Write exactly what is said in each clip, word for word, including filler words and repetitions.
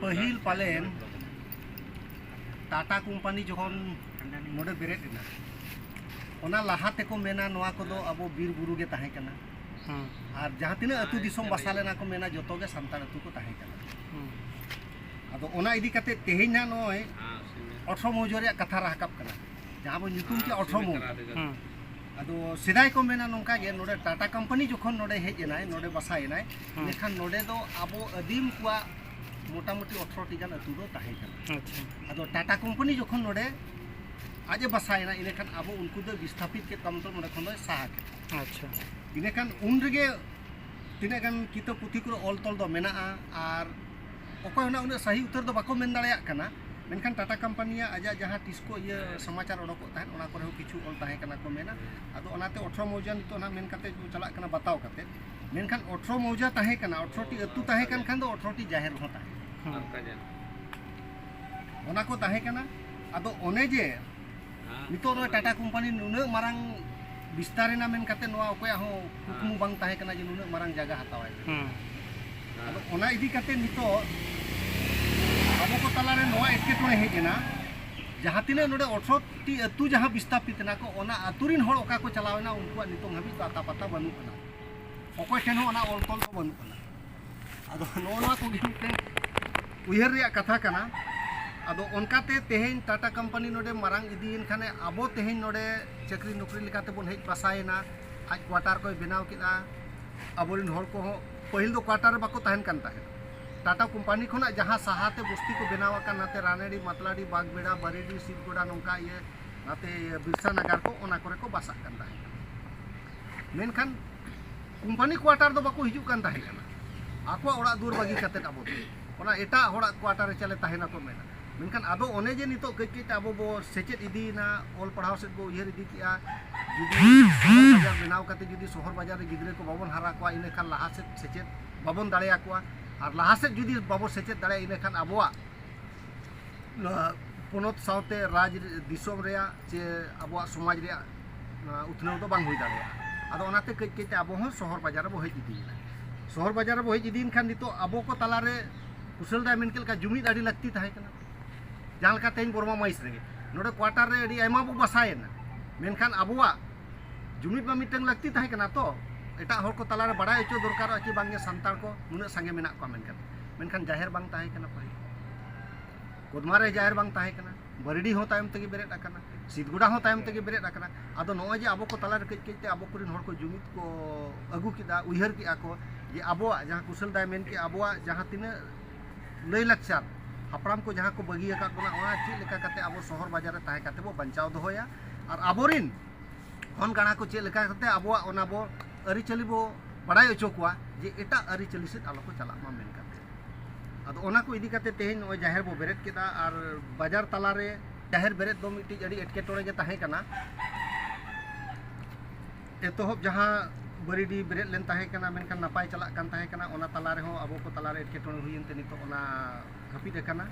ᱯᱟᱹᱦᱤᱞ ᱯᱟᱞᱮᱱ ᱴᱟᱴᱟ ᱠᱳᱢᱯᱟᱱᱤ ᱡᱚᱠᱷᱚᱱ ᱱᱚᱰᱮ ᱵᱮᱨᱮᱫ ᱮᱱᱟ, ᱚᱱᱟ ᱞᱟᱦᱟ ᱛᱮᱠᱚ ᱢᱮᱱᱟ ᱱᱚᱣᱟ ᱠᱚᱫᱚ ᱟᱵᱚ ᱵᱤᱨ ᱵᱩᱨᱩ ᱜᱮ ᱛᱟᱦᱮᱸ ᱠᱟᱱᱟ᱾ ᱦᱩᱸ᱾ ᱟᱨ ᱡᱟᱦᱟᱸ ᱛᱤᱱᱟᱹᱜ ᱟᱹᱛᱩ ᱫᱤᱥᱚᱢ ᱵᱟᱥᱟ ᱞᱮᱱᱟ ᱠᱚ ᱢᱮᱱᱟ ᱡᱚᱛᱚ ᱜᱮ ᱥᱟᱱᱛᱟᱲ ᱟᱹᱛᱩ ᱠᱚ ᱛᱟᱦᱮᱸ ᱠᱟᱱᱟ᱾ ᱦᱩᱸ᱾ ᱟᱫᱚ ᱚᱱᱟ ᱤᱫᱤ ᱠᱟᱛᱮ ᱛᱮᱦᱮᱧ ᱱᱟᱜ ᱱᱚᱜᱼᱚᱭ ᱟᱴᱷᱨᱚ ᱢᱚᱣᱡᱟ ᱨᱮᱭᱟᱜ ᱠᱟᱛᱷᱟ ᱨᱟᱠᱟᱵ ᱠᱟᱱᱟ, ᱡᱟᱦᱟᱸ ᱵᱚᱱ ᱧᱩᱛᱩᱢ ᱠᱮᱫ ᱟᱴᱷᱨᱚ ᱢᱚᱣᱡᱟ᱾ ᱦᱩᱸ᱾ ᱟᱫᱚ ᱥᱮᱫᱟᱭ ᱠᱚ ᱢᱮᱱᱟ ᱱᱚᱝᱠᱟ ᱜᱮ, ᱱᱚᱰᱮ ᱴᱟᱴᱟ ᱠᱳᱢᱯᱟᱱᱤ ᱡᱚᱠᱷᱚᱱ ᱱᱚᱰᱮ ᱦᱮᱡ ᱮᱱᱟᱭ, ᱱᱚᱰᱮ ᱵᱟᱥᱟᱭᱮᱱᱟᱭ, ᱦᱩᱸ᱾ ᱤᱱᱟᱹᱠᱷᱟᱱ ᱱᱚᱰᱮ ᱫᱚ ᱟᱵᱚ ᱟᱹᱫᱤᱢ ᱠᱚᱣᱟᱜ ᱢᱚᱴᱟᱢᱩᱴᱤ ᱟᱴᱷᱨᱚ ᱴᱤ ᱜᱟᱱ ᱟᱹᱛᱩ ᱫᱚ ᱛᱟᱦᱮᱸ ᱠᱟᱱᱟ᱾ ᱟᱪᱪᱷᱟ᱾ ᱟᱫᱚ ᱴᱟᱴᱟ ᱠᱳᱢᱯᱟᱱᱤ ᱡᱚᱠᱷᱚᱱ ᱱᱚᱰᱮ ᱟᱡ ᱮ ᱵᱟᱥᱟᱭᱮᱱᱟ, ᱤᱱᱟᱹᱠᱷᱟᱱ ᱟᱵᱚ ᱩᱱᱠᱩ ᱫᱚ ᱵᱤᱥᱛᱷᱟᱯᱤᱛ ᱠᱮᱫ ᱠᱚᱣᱟ, ᱢᱚᱛᱞᱚᱵ ᱱᱚᱰᱮ ᱠᱷᱚᱱ ᱫᱚᱭ ᱥᱟᱦᱟ ᱠᱮᱫ᱾ ᱟᱪᱪᱷᱟ᱾ ᱤᱱᱟᱹᱠᱷᱟᱱ ᱩᱱ ᱨᱮᱜᱮ ᱛᱤᱱᱟᱹᱜ ᱜᱟᱱ ᱠᱤᱛᱟᱹᱵ ᱯᱩᱛᱷᱤ ᱠᱚᱨᱮ ᱚᱞ ᱛᱚᱞ ᱫᱚ ᱢᱮᱱᱟᱜᱼᱟ, ᱟᱨ ᱚᱠᱚᱭ ᱦᱚᱸ ᱩᱱᱟᱹᱜ ᱥᱟᱹᱦᱤ ᱩᱛᱟᱹᱨ ᱫᱚ ᱵᱟᱠᱚ ᱢᱮᱱ ᱫᱟᱲᱮᱭᱟᱜ ᱠᱟᱱᱟ᱾ ᱢᱮᱱᱠᱷᱟᱱ ᱴᱟᱴᱟ ᱠᱳᱢᱯᱟᱱᱤᱭᱟᱜ ᱟᱡᱟᱜ ᱡᱟᱦᱟᱸ ᱴᱤᱥᱠᱳ ᱤᱭᱟᱹ ᱥᱚᱢᱟᱪᱟᱨ ᱚᱰᱚᱠᱚᱜ ᱛᱟᱦᱮᱸᱫ, ᱚᱱᱟ ᱠᱚᱨᱮ ᱦᱚᱸ ᱠᱤᱪᱷᱩ ᱚᱞ ᱛᱟᱦᱮᱸ ᱠᱟᱱᱟ ᱠᱚ ᱢᱮᱱᱟ᱾ ᱟᱫᱚ ᱚᱱᱟᱛᱮ ᱟᱴᱷᱨᱚ ᱢᱚᱣᱡᱟ ᱱᱤᱛᱚᱜ ᱱᱟᱜ ᱢᱮᱱ ᱠᱟᱛᱮ ᱠᱚ ᱪᱟᱞᱟᱜ ᱠᱟᱱᱟ ᱵᱟᱛᱟᱣ ᱠᱟᱛᱮ᱾ ᱢᱮᱱᱠᱷᱟᱱ ᱟᱴᱷᱨᱚ ᱢᱚᱣᱡᱟ ᱛᱟᱦᱮᱸ ᱠᱟᱱᱟ, ᱟᱴᱷᱨᱚ ᱴᱤ ᱟᱹᱛᱩ ᱛᱟᱦᱮᱸ ᱠᱟᱱ ᱠᱷᱟᱱ ᱫᱚ ᱟᱴᱷᱨᱚ ᱴᱤ ᱡᱟᱦᱮᱨ ᱦᱚᱸ ᱛᱟᱦᱮᱸ ᱠᱟᱱᱟ᱾ ᱦᱩᱸ᱾ ᱚᱱᱟ ᱠᱚ ᱛᱟᱦᱮᱸ ᱠᱟᱱᱟ᱾ ᱟᱫᱚ ᱚᱱᱮ ᱡᱮ ᱱᱤᱛᱚᱜ ᱱᱚᱜᱼᱚᱭ ᱴᱟᱴᱟ ᱠᱳᱢᱯᱟᱱᱤ ᱱᱩᱱᱟᱹᱜ ᱢᱟᱨᱟᱝ ᱵᱤᱥᱛᱟᱨ ᱮᱱᱟ ᱢᱮᱱ ᱠᱟᱛᱮ ᱱᱚᱣᱟ ᱚᱠᱚᱭᱟᱜ ᱦᱚᱸ ᱠᱩᱠᱢᱩ ᱵᱟᱝ ᱛᱟᱦᱮᱸ ᱠᱟᱱᱟ ᱡᱮ ᱱᱩᱱᱟᱹᱜ ᱢᱟᱨᱟᱝ ᱡᱟᱭᱜᱟ ᱦᱟᱛᱟᱣᱟᱭ᱾ ᱦᱩᱸ᱾ ᱟᱫᱚ ᱚᱱᱟ ᱤᱫᱤ ᱠᱟᱛᱮ ᱱᱤᱛᱚᱜ ᱟᱵᱚ ᱠᱚ ᱛᱟᱞᱟᱨᱮ ᱱᱚᱣᱟ ᱮᱴᱠᱮᱴᱚᱬᱮ ᱦᱮᱡ ᱮᱱᱟ, ᱡᱟᱦᱟᱸ ᱛᱤᱱᱟᱹᱜ ᱱᱚᱰᱮ ᱟᱴᱷᱨᱚ ᱴᱤ ᱟᱹᱛᱩ ᱡᱟᱦᱟᱸ ᱵᱤᱥᱛᱟᱯᱤᱛ ᱮᱱᱟ ᱠᱚ, ᱚᱱᱟ ᱟᱹᱛᱩ ᱨᱤᱱ ᱦᱚᱲ ᱚᱠᱟ ᱠᱚ ᱪᱟᱞᱟᱣ ᱮᱱᱟ, ᱩᱱᱠᱩᱣᱟᱜ ᱱᱤᱛᱚᱝ ᱦᱟᱹᱵᱤᱡ ᱫᱚ ᱟᱛᱟ ᱯᱟᱛᱟ ᱵᱟᱹᱱᱩᱜ ᱟᱱᱟ᱾ ᱚᱠᱚᱭ ᱴᱷᱮᱱ ᱦᱚᱸ ᱚᱱᱟ ᱚᱞ ᱛᱚᱞ ᱫᱚ ᱵᱟᱹᱱᱩᱜ ᱟᱱᱟ᱾ ᱟᱫᱚ ᱱᱚᱜᱼᱚ ᱱᱚᱣᱟ ᱠᱚᱜᱮ ᱢᱤᱫᱴᱮᱱ ᱩᱭᱦᱟᱹᱨ ᱨᱮᱭᱟᱜ ᱠᱟᱛᱷᱟ ᱠᱟᱱᱟ᱾ ᱟᱫᱚ ᱚᱱᱠᱟᱛᱮ ᱛᱮᱦᱮᱧ ᱴᱟᱴᱟ ᱠᱳᱢᱯᱟᱱᱤ ᱱᱚᱰᱮ ᱢᱟᱨᱟᱝ ᱤᱫᱤᱭᱮᱱ ᱠᱷᱟᱱᱮ, ᱟᱵᱚ ᱛᱮᱦᱮᱧ ᱱᱚᱰᱮ ᱪᱟᱹᱠᱨᱤ ᱱᱚᱠᱨᱤ ᱞᱮᱠᱟᱛᱮ ᱵᱚᱱ ᱦᱮᱡ ᱵᱟᱥᱟᱭᱮᱱᱟ᱾ ᱟᱡ ᱠᱣᱟᱴᱟᱨ ᱠᱚᱭ ᱵᱮᱱᱟᱣ ᱠᱮᱫᱟ᱾ ᱟᱵᱚᱨᱮᱱ ᱦᱚᱲ ᱠᱚᱦᱚᱸ ᱯᱟᱹᱦᱤᱞ ᱫᱚ ᱠᱣᱟᱴᱟᱨ ᱨᱮ ᱵᱟᱠᱚ ᱛᱟᱦᱮᱱ ᱠᱟᱱ ᱛᱟᱦᱮᱸᱫ᱾ ᱴᱟᱴᱟ ᱠᱳᱢᱯᱟᱱᱤ ᱠᱷᱚᱱᱟᱜ ᱡᱟᱦᱟᱸ ᱥᱟᱦᱟᱛᱮ ᱵᱚᱥᱛᱤ ᱠᱚ ᱵᱮᱱᱟᱣ ᱟᱠᱟᱱ, ᱱᱟᱛᱮ ᱨᱟᱱᱮᱲᱤ, ᱢᱟᱛᱞᱟᱰᱤ, ᱵᱟᱜᱽᱵᱮᱲᱟ, ᱵᱟᱨᱤᱰᱤ, ᱥᱤᱵᱽᱜᱚᱰᱟ, ᱱᱚᱝᱠᱟ ᱤᱭᱟᱹ ᱱᱟᱛᱮ ᱵᱤᱨᱥᱟ ᱱᱟᱜᱟᱨ ᱠᱚ, ᱚᱱᱟ ᱠᱚᱨᱮ ᱠᱚ ᱵᱟᱥᱟᱜ ᱠᱟᱱ ᱛᱟᱦᱮᱸ ᱠᱟᱱᱟ᱾ ᱢᱮᱱᱠᱷᱟᱱ ᱠᱳᱢᱯᱟᱱᱤ ᱠᱣᱟᱴᱟᱨ ᱫᱚ ᱵᱟᱠᱚ ᱦᱤᱡᱩᱜ ᱠᱟᱱ ᱛᱟᱦᱮᱸ ᱠᱟᱱᱟ, ᱟᱠᱚᱣᱟᱜ ᱚᱲᱟᱜ ᱫᱩᱣᱟᱹᱨ ᱵᱟᱹᱜᱤ ᱠᱟᱛᱮᱫ ᱟᱵᱚ ᱫᱚ ᱚᱱᱟ ᱮᱴᱟᱜ ᱦᱚᱲᱟᱜ ᱠᱣᱟᱴᱟᱨ ᱨᱮ ᱪᱟᱞᱮ ᱛᱟᱦᱮᱱᱟ ᱠᱚ ᱢᱮᱱᱟ᱾ ᱢᱮᱱᱠᱷᱟᱱ ᱟᱫᱚ ᱚᱱᱮ ᱡᱮ ᱱᱤᱛᱚᱜ ᱠᱟᱹᱡ ᱠᱟᱹᱡ ᱛᱮ ᱟᱵᱚ ᱵᱚ ᱥᱮᱪᱮᱫ ᱤᱫᱤᱭᱮᱱᱟ, ᱚᱞ ᱯᱟᱲᱦᱟᱣ ᱥᱮᱫ ᱵᱚ ᱩᱭᱦᱟᱹᱨ ᱤᱫᱤ ᱠᱮᱜᱼᱟ, ᱡᱩᱫᱤ ᱥᱚᱦᱚᱨ ᱵᱟᱡᱟᱨ ᱵᱮᱱᱟᱣ ᱠᱟᱛᱮ ᱡᱩᱫᱤ ᱥᱚᱦᱚᱨ ᱵᱟᱡᱟᱨ ᱨᱮ ᱜᱤᱫᱽᱨᱟᱹ ᱠᱚ ᱵᱟᱵᱚᱱ ᱦᱟᱨᱟ ᱠᱚᱣᱟ, ᱤᱱᱟᱹᱠᱷᱟᱱ ᱞᱟᱦᱟ ᱥᱮᱫ ᱥᱮᱪᱮᱫ ᱵᱟᱵᱚᱱ ᱫᱟᱲᱮᱭᱟᱠᱚᱣᱟ᱾ ᱟᱨ ᱞᱟᱦᱟ ᱥᱮᱫ ᱡᱩᱫᱤ ᱵᱟᱵᱚ ᱥᱮᱪᱮᱫ ᱫᱟᱲᱮᱭᱟᱜᱼᱟ, ᱤᱱᱟᱹᱠᱷᱟᱱ ᱟᱵᱚᱣᱟᱜ ᱱᱚᱣᱟ ᱯᱚᱱᱚᱛ ᱥᱟᱶᱛᱮ ᱨᱟᱡᱽ ᱫᱤᱥᱚᱢ ᱨᱮᱭᱟᱜ ᱪᱮ ᱟᱵᱚᱣᱟᱜ ᱥᱚᱢᱟᱡᱽ ᱨᱮᱭᱟᱜ, ᱱᱚᱣᱟ ᱩᱛᱱᱟᱹᱣ ᱫᱚ ᱵᱟᱝ ᱦᱩᱭ ᱫᱟᱲᱮᱭᱟᱜᱼᱟ᱾ ᱟᱫᱚ ᱚᱱᱟᱛᱮ ᱠᱟᱹᱡ ᱠᱟᱹᱡ ᱛᱮ ᱟᱵᱚ ᱦᱚᱸ ᱥᱚᱦᱚᱨ ᱵᱟᱡᱟᱨ ᱨᱮᱵᱚ ᱦᱮᱡ ᱤᱫᱤᱭᱮᱱᱟ᱾ ᱥᱚᱦᱚᱨ ᱵᱟᱡᱟᱨ ᱨᱮᱵᱚ ᱦᱮᱡ ᱤᱫᱤᱭᱮᱱ ᱠᱷᱟᱱ ᱱᱤᱛᱚᱜ ᱟᱵᱚ ᱠᱚ ᱛᱟᱞᱟᱨᱮ ᱠᱩᱥᱟᱹᱞ ᱫᱟᱭ ᱢᱮᱱ ᱠᱮᱫ ᱞᱮᱠᱟ ᱡᱩᱢᱤᱫ ᱟᱹᱰᱤ ᱞᱟᱹᱠᱛᱤ ᱛᱟᱦᱮᱸ ᱠᱟᱱᱟ᱾ ᱡᱟᱦᱟᱸ ᱞᱮᱠᱟ ᱛᱮᱦᱮᱧ ᱵᱚᱨᱢᱟ ᱢᱟᱹᱭᱤᱥ ᱨᱮᱜᱮ ᱱᱚᱰᱮ ᱠᱣᱟᱴᱟᱨ ᱨᱮ ᱟᱹᱰᱤ ᱟᱭᱢᱟ ᱵᱚ ᱵᱟᱥᱟᱭᱮᱱᱟ, ᱢᱮᱱᱠᱷᱟᱱ ᱟᱵᱚᱣᱟᱜ ᱡᱩᱢᱤᱫ ᱢᱟ ᱢᱤᱫᱴᱟᱝ ᱞᱟᱹᱠᱛᱤ ᱛᱟᱦᱮᱸ ᱠᱟᱱᱟ᱾ ᱛᱚ ᱮᱴᱟᱜ ᱦᱚᱲ ᱠᱚ ᱛᱟᱞᱟᱨᱮ ᱵᱟᱲᱟᱭ ᱦᱚᱪᱚ ᱫᱚᱨᱠᱟᱨᱚᱜᱼᱟ ᱡᱮ ᱵᱟᱝᱜᱮ ᱥᱟᱱᱛᱟᱲ ᱠᱚ ᱱᱩᱱᱟᱹᱜ ᱥᱟᱸᱜᱮ ᱢᱮᱱᱟᱜ ᱠᱚᱣᱟ ᱢᱮᱱᱠᱷᱟᱱ, ᱢᱮᱱᱠᱷᱟᱱ ᱡᱟᱦᱮᱨ ᱵᱟᱝ ᱛᱟᱦᱮᱸ ᱠᱟᱱᱟ ᱯᱟᱹᱦᱤᱞ᱾ ᱠᱚᱫᱢᱟ ᱨᱮ ᱡᱟᱦᱮᱨ ᱵᱟᱝ ᱛᱟᱦᱮᱸ ᱠᱟᱱᱟ, ᱵᱟᱹᱨᱤᱰᱤ ᱦᱚᱸ ᱛᱟᱭᱚᱢ ᱛᱮᱜᱮ ᱵᱮᱨᱮᱫ ᱟᱠᱟᱱᱟ, ᱥᱤᱫᱽᱜᱚᱰᱟ ᱦᱚᱸ ᱛᱟᱭᱚᱢ ᱛᱮᱜᱮ ᱵᱮᱨᱮᱫ ᱟᱠᱟᱱᱟ᱾ ᱟᱫᱚ ᱱᱚᱜᱼᱚᱭ ᱡᱮ ᱟᱵᱚ ᱠᱚ ᱛᱟᱞᱟᱨᱮ ᱠᱟᱹᱡ ᱠᱟᱹᱡ ᱛᱮ ᱟᱵᱚ ᱠᱚᱨᱮᱱ ᱦᱚᱲ ᱠᱚ ᱡᱩᱢᱤᱫ ᱠᱚ ᱟᱹᱜᱩ ᱠᱮᱫᱟ, ᱩᱭᱦᱟᱹᱨ ᱠᱮᱫᱟ ᱠᱚ ᱡᱮ ᱟᱵᱚᱣᱟᱜ ᱡᱟᱦᱟᱸ ᱠᱩᱥᱟᱹᱞ ᱫᱟᱭ ᱢᱮᱱ ᱠᱮᱫ, ᱟᱵᱚᱣᱟᱜ ᱡᱟᱦᱟᱸ ᱛᱤᱱᱟᱹᱜ ᱞᱟᱹᱭ ᱞᱟᱠᱪᱟᱨ ᱦᱟᱯᱲᱟᱢ ᱠᱚ ᱡᱟᱦᱟᱸ ᱠᱚ ᱵᱟᱹᱜᱤ ᱟᱠᱟᱫ ᱵᱚᱱᱟ, ᱚᱱᱟ ᱪᱮᱫ ᱞᱮᱠᱟ ᱠᱟᱛᱮ ᱟᱵᱚ ᱥᱚᱦᱚᱨ ᱵᱟᱡᱟᱨ ᱨᱮ ᱛᱟᱦᱮᱸ ᱠᱟᱛᱮ ᱵᱚ ᱵᱟᱧᱪᱟᱣ ᱫᱚᱦᱚᱭᱟ ᱟᱨ ᱟᱵᱚᱨᱤᱱ ᱦᱚᱱ ᱜᱟᱬᱟ ᱠᱚ ᱪᱮᱫ ᱞᱮᱠᱟ ᱠᱟᱛᱮ ᱟᱵᱚᱣᱟᱜ ᱚᱱᱟ ᱵᱚ ᱟᱹᱨᱤᱪᱟᱹᱞᱤ ᱵᱚ ᱵᱟᱲᱟᱭ ᱦᱚᱪᱚ ᱠᱚᱣᱟ ᱡᱮ ᱮᱴᱟᱜ ᱟᱹᱨᱤᱪᱟᱹᱞᱤ ᱥᱮᱫ ᱟᱞᱚ ᱠᱚ ᱪᱟᱞᱟᱜ ᱢᱟ ᱢᱮᱱ ᱠᱟᱛᱮ᱾ ᱟᱫᱚ ᱚᱱᱟ ᱠᱚ ᱤᱫᱤ ᱠᱟᱛᱮ ᱛᱮᱦᱮᱧ ᱱᱚᱜᱼᱚᱭ ᱡᱟᱦᱮᱨ ᱵᱚ ᱵᱮᱨᱮᱫ ᱠᱮᱫᱟ ᱟᱨ ᱵᱟᱡᱟᱨ ᱛᱟᱞᱟᱨᱮ ᱡᱟᱦᱮᱨ ᱵᱮᱨᱮᱫ ᱫᱚ ᱢᱤᱫᱴᱤᱡ ᱟᱹᱰᱤ ᱮᱴᱠᱮᱴᱚᱬᱮ ᱜᱮ ᱛᱟᱦᱮᱸ ᱠᱟᱱᱟ᱾ ᱮᱛᱚᱦᱚᱵ ᱡᱟᱦᱟᱸ ᱵᱟᱹᱨᱤᱰᱤ ᱵᱮᱨᱮᱫ ᱞᱮᱱ ᱛᱟᱦᱮᱸ ᱠᱟᱱᱟ, ᱢᱮᱱᱠᱷᱟᱱ ᱱᱟᱯᱟᱭ ᱪᱟᱞᱟᱜ ᱠᱟᱱ ᱛᱟᱦᱮᱸ ᱠᱟᱱᱟ, ᱚᱱᱟ ᱛᱟᱞᱟ ᱨᱮᱦᱚᱸ ᱟᱵᱚ ᱠᱚ ᱛᱟᱞᱟᱨᱮ ᱮᱴᱠᱮᱴᱚᱬᱮ ᱦᱩᱭᱮᱱ ᱛᱮ ᱱᱤᱛᱚᱜ ᱚᱱᱟ ᱦᱟᱹᱯᱤᱫ ᱟᱠᱟᱱᱟ᱾